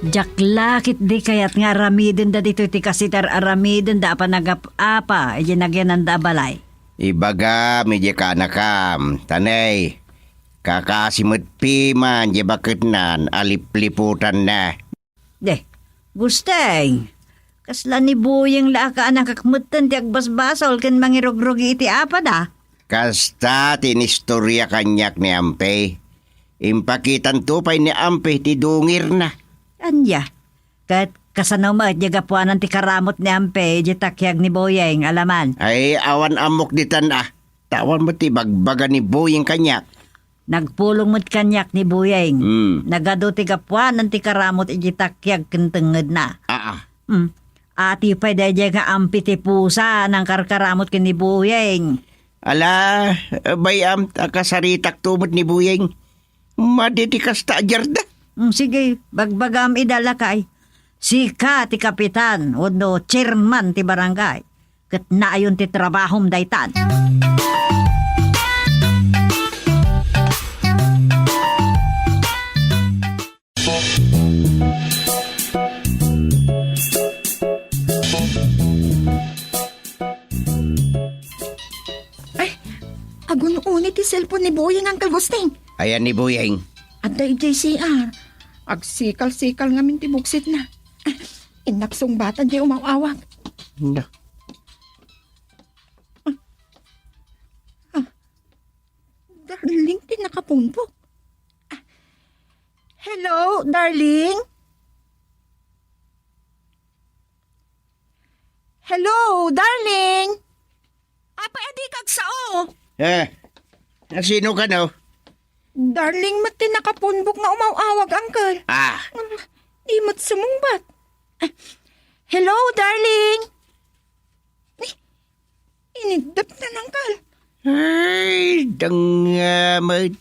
Diak la ketdi kayat nga aramidenda ditoy ti kaasitar-aramidenda a panagap-apa idiay nagyananda a balay. Ibagam idiay kaanakam, ta nay, kakasi met piman diay baketnan a lipliputanna. Deh, Gusteng, kasla ni Buyeng la a kaanakak metten ti agbasbasol ken mangirugrugi iti apada? Kasta ti inistorya kaniak ni Ampey. Impakitanto pay ni Ampey ti dungirna. Ania? Ket kasano met diay gapuanan ti karamut ni Ampey diay takiag ni Buyeng a laman? Ay, awan ammok ditan a. Ta awan met ti ibagbaga ni Buyeng kaniak. Nagpulong met kaniak ni Buyeng. Hmm. Nagadu ti gapuanan ti karamut idiay takiag ken tengngedna. Aa. Hmm. Ati pay daydiay nga Ampey ti pusa a nangkarkaramut ken ni Buyeng. Ala, bay-am ta kasaritakto met ni Buyeng. Madi ti kasta a diarda. Hmm, sige, bagbagam ida, lakay. Sika ti kapitan wenno chairman ti barangay. Ket naayon ti trabahom daytan. cellphone ni Boyeng, Uncle Gusting. Ayan ni Boyeng. Adda idiay C R. Agsikal-sikal ngamin ti buksitna. Innak sungbatan diay umaw-awag. Na. Ah, darling ti nakapunpok. Ah, hello, darling? Hello, darling? Apay a dika agsao? Eh, asino kano? Darling met ti nakapunbok nga umaw-awag, Uncle. Ah. Ngem di met sumungbat. Hello, darling. Eh, iniddep na, Uncle. Ay, danga met.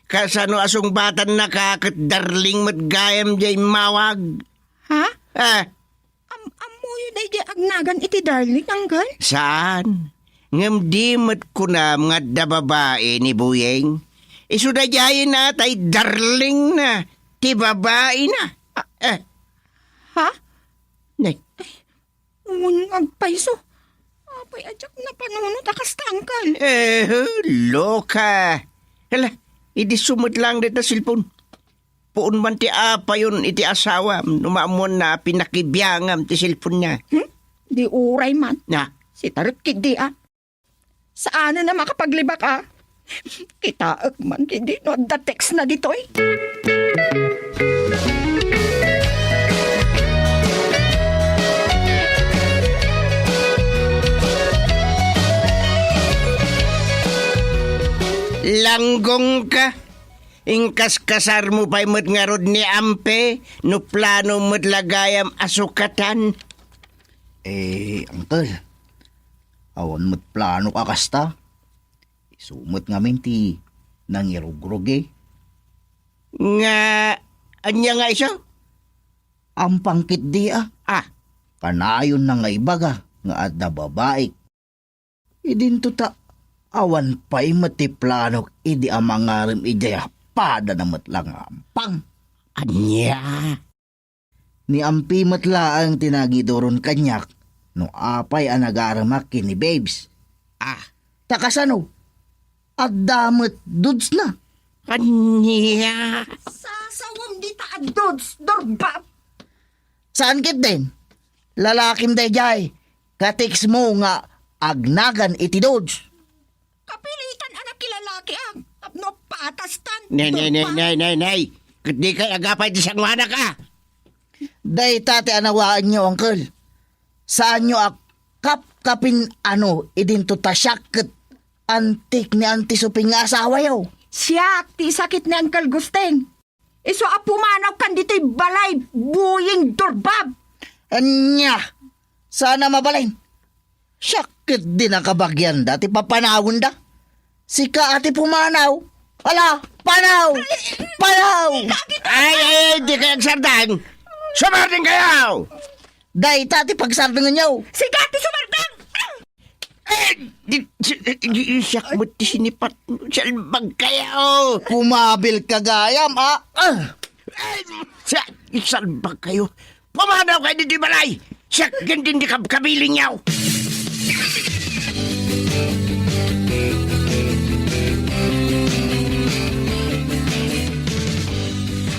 Kasano a sungbatan na ka ket darling met gayam diay immawag? Ha? Ah. Am-, ammoyo daydiay agnagan iti darling, Uncle? Saan? Ngem di met kunam nga adda babai ni Boyeng? Isu daydiay na tay darling na, ti babai na. Ah, eh. Ha? Nay. Ngungag payso. Apay a diak napanunot a kasta, Uncle? Eh, loka. Hala, idi sumet lang dita cellphone. Puon man ti apayon iti asawam no maammuanna a pinakibiangam ti cellphone-na. Hmm? Di uray man. Na? Sitarek ketdi a. Saanen a makapaglibak a. Kitaek man ketdi no adda text-na ditoy. Langgongka. Inkaskasarmo pay met ngarud ni Ampe no plano met la gayam a sukatan? Eh, Uncle, awan met planok a kasta. Isu met ngamin ti nangirugrog, eh. Nga, ania nga isu? Ampang ketdi a. Ah. Kanayonna nga ibaga nga adda babaik. Idinto ta awan pay met ti planok idi a mangarem idiay a padana met la nga ampang. Ania? Ni Ampi met laeng ti nangiduron kaniak no apay a nagaremak ken ni Babes. Ah. Ta kasano? Adda met dudes-na. Ania? Sasawem dita a dudes, Dorbab. Saan ketdin? Lalakim daydiay. Ka-text-mo nga agnagan iti dudes. Kapilitan a nakilalaki, ah. Tapno patastan. Nay, nay, nay, Dorbab. Nay, nay, nay. Ket dikay agapay ti sanguanak, ah. Dayta ti anawaenyo, Uncle. Saanyo a kapkapin-ano idinto ta siak ket antik ni Auntie Sophie nga asawayo. Siak ti isakit ni Uncle Gusting. Isu a pumanawkan ditoy balay, buying Dorbab. Ania? Saan a mabalin? Siak ketdi nakabagianda ti papanawenda. Sika a ti pumanaw. Ala, panaw! Panaw! Ay, ay, ay, dikay agsardeng. Sumardeng kayo! Dayta ti pagsardengenyo. Sika ti sumardeng! Eh, di, si, eh, di, siak met ti sinipat. Salbag kayo! Kumabil ka gayam, ah! Ah! Eh, siak, salbag kayo. Pumanaw kayo ditoy balay! Siak gendin ti kabkabilinyo!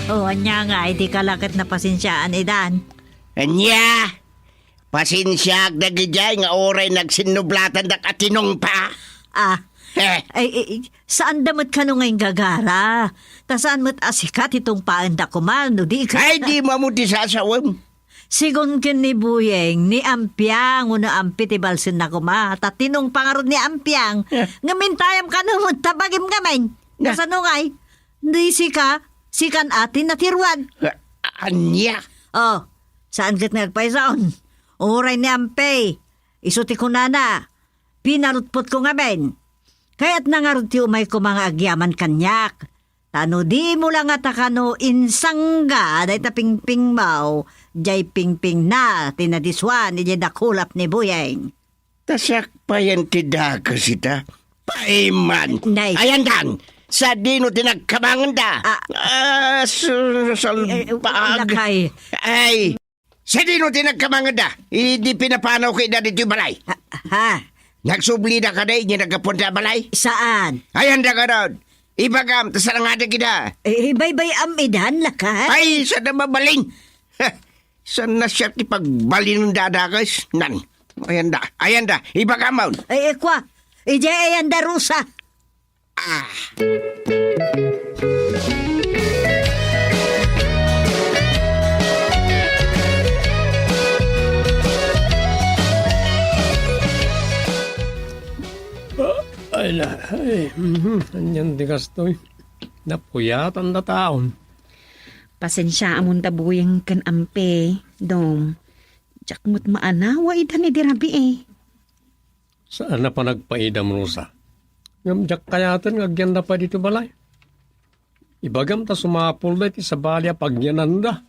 O, ania nga, idi ka la ket napasensiaan, Edan? Ania? Pasensiaak dagidiay nga uray nagsinnublatandak a tinungpa. Ah. Eh. Ay, ay, ay, saanda met kano nga inggagara. Ta saan met a sika ti tungpaenda koma, no di ka. Ay, di mo ammo ti sasawem. Sigun ken ni Buyeng, ni Ampiang, wenno Ampi ti balsenna koma. Ta tinungpa ngarud ni Ampiang. Eh. Ngem intayam kano met ta bagim ngamin. Eh. Kasano ngay? Di sika, sikan a ti natiruan. A-, ania? Oh, saan ket nga agpaysaon? Uray ni Ampi, isu ti kunana, pinarutpotko ngamin. Kayatna ngarud ti umay koma nga agyaman kaniak. Ta no dimo la ngata kano insangga dayta pingpingmo, diay pingpingna ti nadisuan idiay dakulap ni Buyeng. Ta siak payen ti dakes ita. Paiman! Nay. Ayandan! Sadino ti nagkamangenda? Ah. Ah, su-, su-, Eh, eh, salbag. Lakay. Ay, sadino ti nagkamangenda? Idi pinapanawko ida ditoy balay. Ha? Ha? Nagsublida kadi iti naggapuanda a balay? Saan? Ayanda garud. Ibagam, ta salangadak ida. Eh, baybay-am idan, lakay? Ay, saan a mabalin? Ha, saan a siak ti pagbalinenda a dakes? Nan, ayanda, ayanda, ibagamon. Ay, eh, kua. Idiay ayanda, Rosa. Ah. Ay, na, ay, mhm, anian ti kastoy? Napuyatan da taon. Pasensiaam unta, Buyeng ken Ampi, Dong. Diak met maanawa idan idi rabii. Saan a panagpaidam, Rosa. Ngem diak kayaten nga agyanda pay ditoy balay. Ibagam ta sumapulda iti sabali a pagyananda.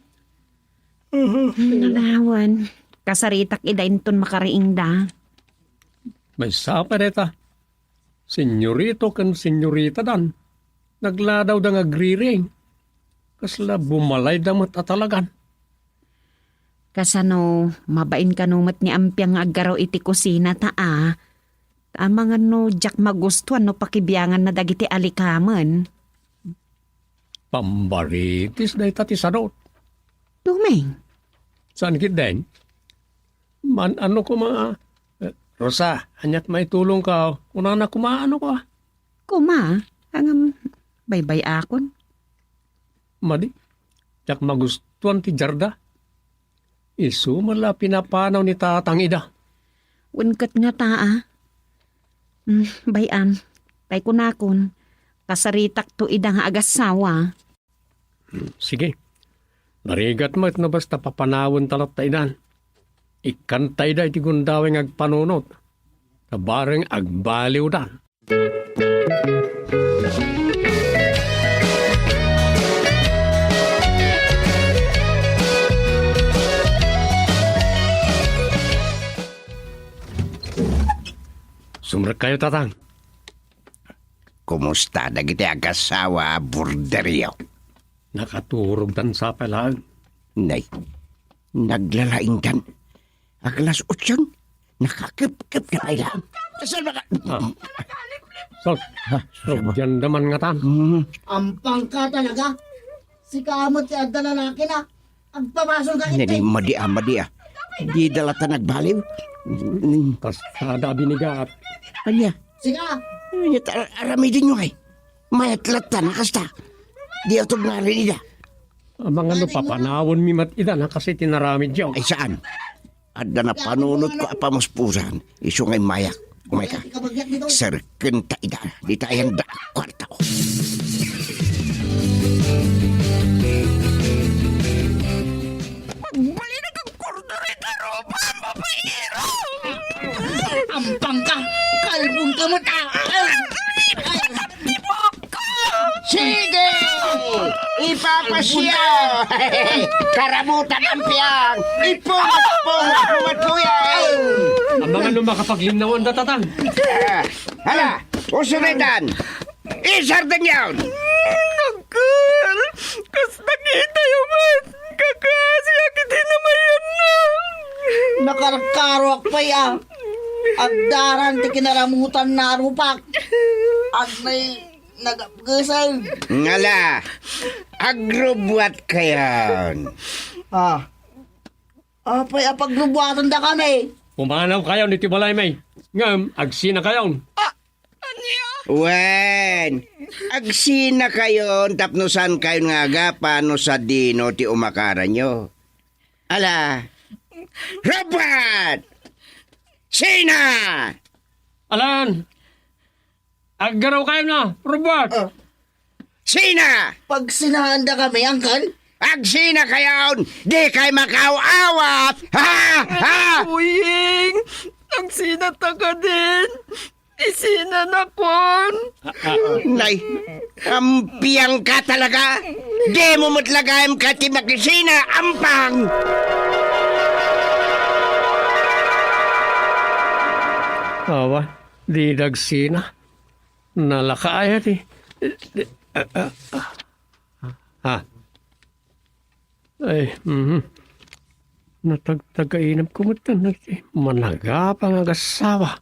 Awan, kasaritak ida inton makariingda. Maysa pay dayta. Senyorito ken senyoritadan. Nagladawda nga agriring. Kasla bumalayda met a talagan. Kasano, mabain kano met ni Ampiang nga aggaraw iti kusina ta a, ta amangan no diak magustuan no pakibianganna dagiti alikamen. Pambaritis dayta ti sadot. Dumeng. Saan ketdin? Man, ano koma? Eh, Rosa, aniat maitulongko? Kunana koma, ano ko? Kuma, ngem baybay-akon. Madi, diak magustuan ti jarda. Isu met la pinapanaw ni tatang ida. Wen ket ngata a. Mm, bay-am, tay kunakon, kasaritakto ida nga agassawa. Hmm, sige. Narigat met no basta papanawenta latta idan. Ikkanta ida iti gundaway nga agpanunot. Ta bareng agbaliwdan. Sumrekkayo, tatang. Kumusta dagiti agassawa a borderio? Nakaturogdan sa pay laeng. Nay, naglalaingdan. Aglas otson, nakakepkep na pay laeng. Saan ba ka? Ah. Sus, ha? Sugyan da man ngatan. Hmm. Ampangka talaga. Sika met ti adda lalaki na. Agpabasol ka. Nani, madi a, madi a. Dida latta nagbaliw. Kastada a binigat. Ania? Sika. Ania, ta-, aramidenyo ay. Mayat latta na kasta. Di ato ngarin ida. Amangan no papanawanmi met ida na kasi tinaramidyo. Ay, saan? Adda napanunotko a pamuspusan. Isu nga immayak. Umayka. Serkenta ida. Dita ayanda. Kwarta. Agbalinak a kordero iti rupa, mapairo! Ampangka! Kalbon ka met, ah! Sige! Ipapasya! Karamutan, Ampiang! Ipungat-pungat mo met, kuya! Amangan no makapaglinnawandak, tatang. Ah, hala! Usuretan! Isardengyon! Nagkal! Kas nakitayo met, kakasiak iti namayanna. Nakarkaroak pay a. Agdaran ti kinaramutan na rupak. Agnay nagapgesag. Ngala, agrubbuat kayon. Ah. Apay a pagrubuatan da kami? Pumanaw kayon iti balay, may. Ngem, agsina kayon. Ah, Ania? Wen, agsina kayon tapno saan kayon nga agapan no sadino ti umakaranyo. Ala, Robert! Sina! Alan! Aggaraw kayon a, Robert! Ah. Sina! Pagsinaanda kami, Uncle? Agsina kayon! Di kay makaaw-awat! Ha! Ha! Uying! Agsina ta kadin! Isina nakon. Nay, ampiang ka talaga. Dimo met lagayem ka ti makisina, ampang! Awa, di dagsina. Nalaka aya ti. Ha? Ay, mhm. Natagtagainam ko met, nagti-, managapa nga agassawa.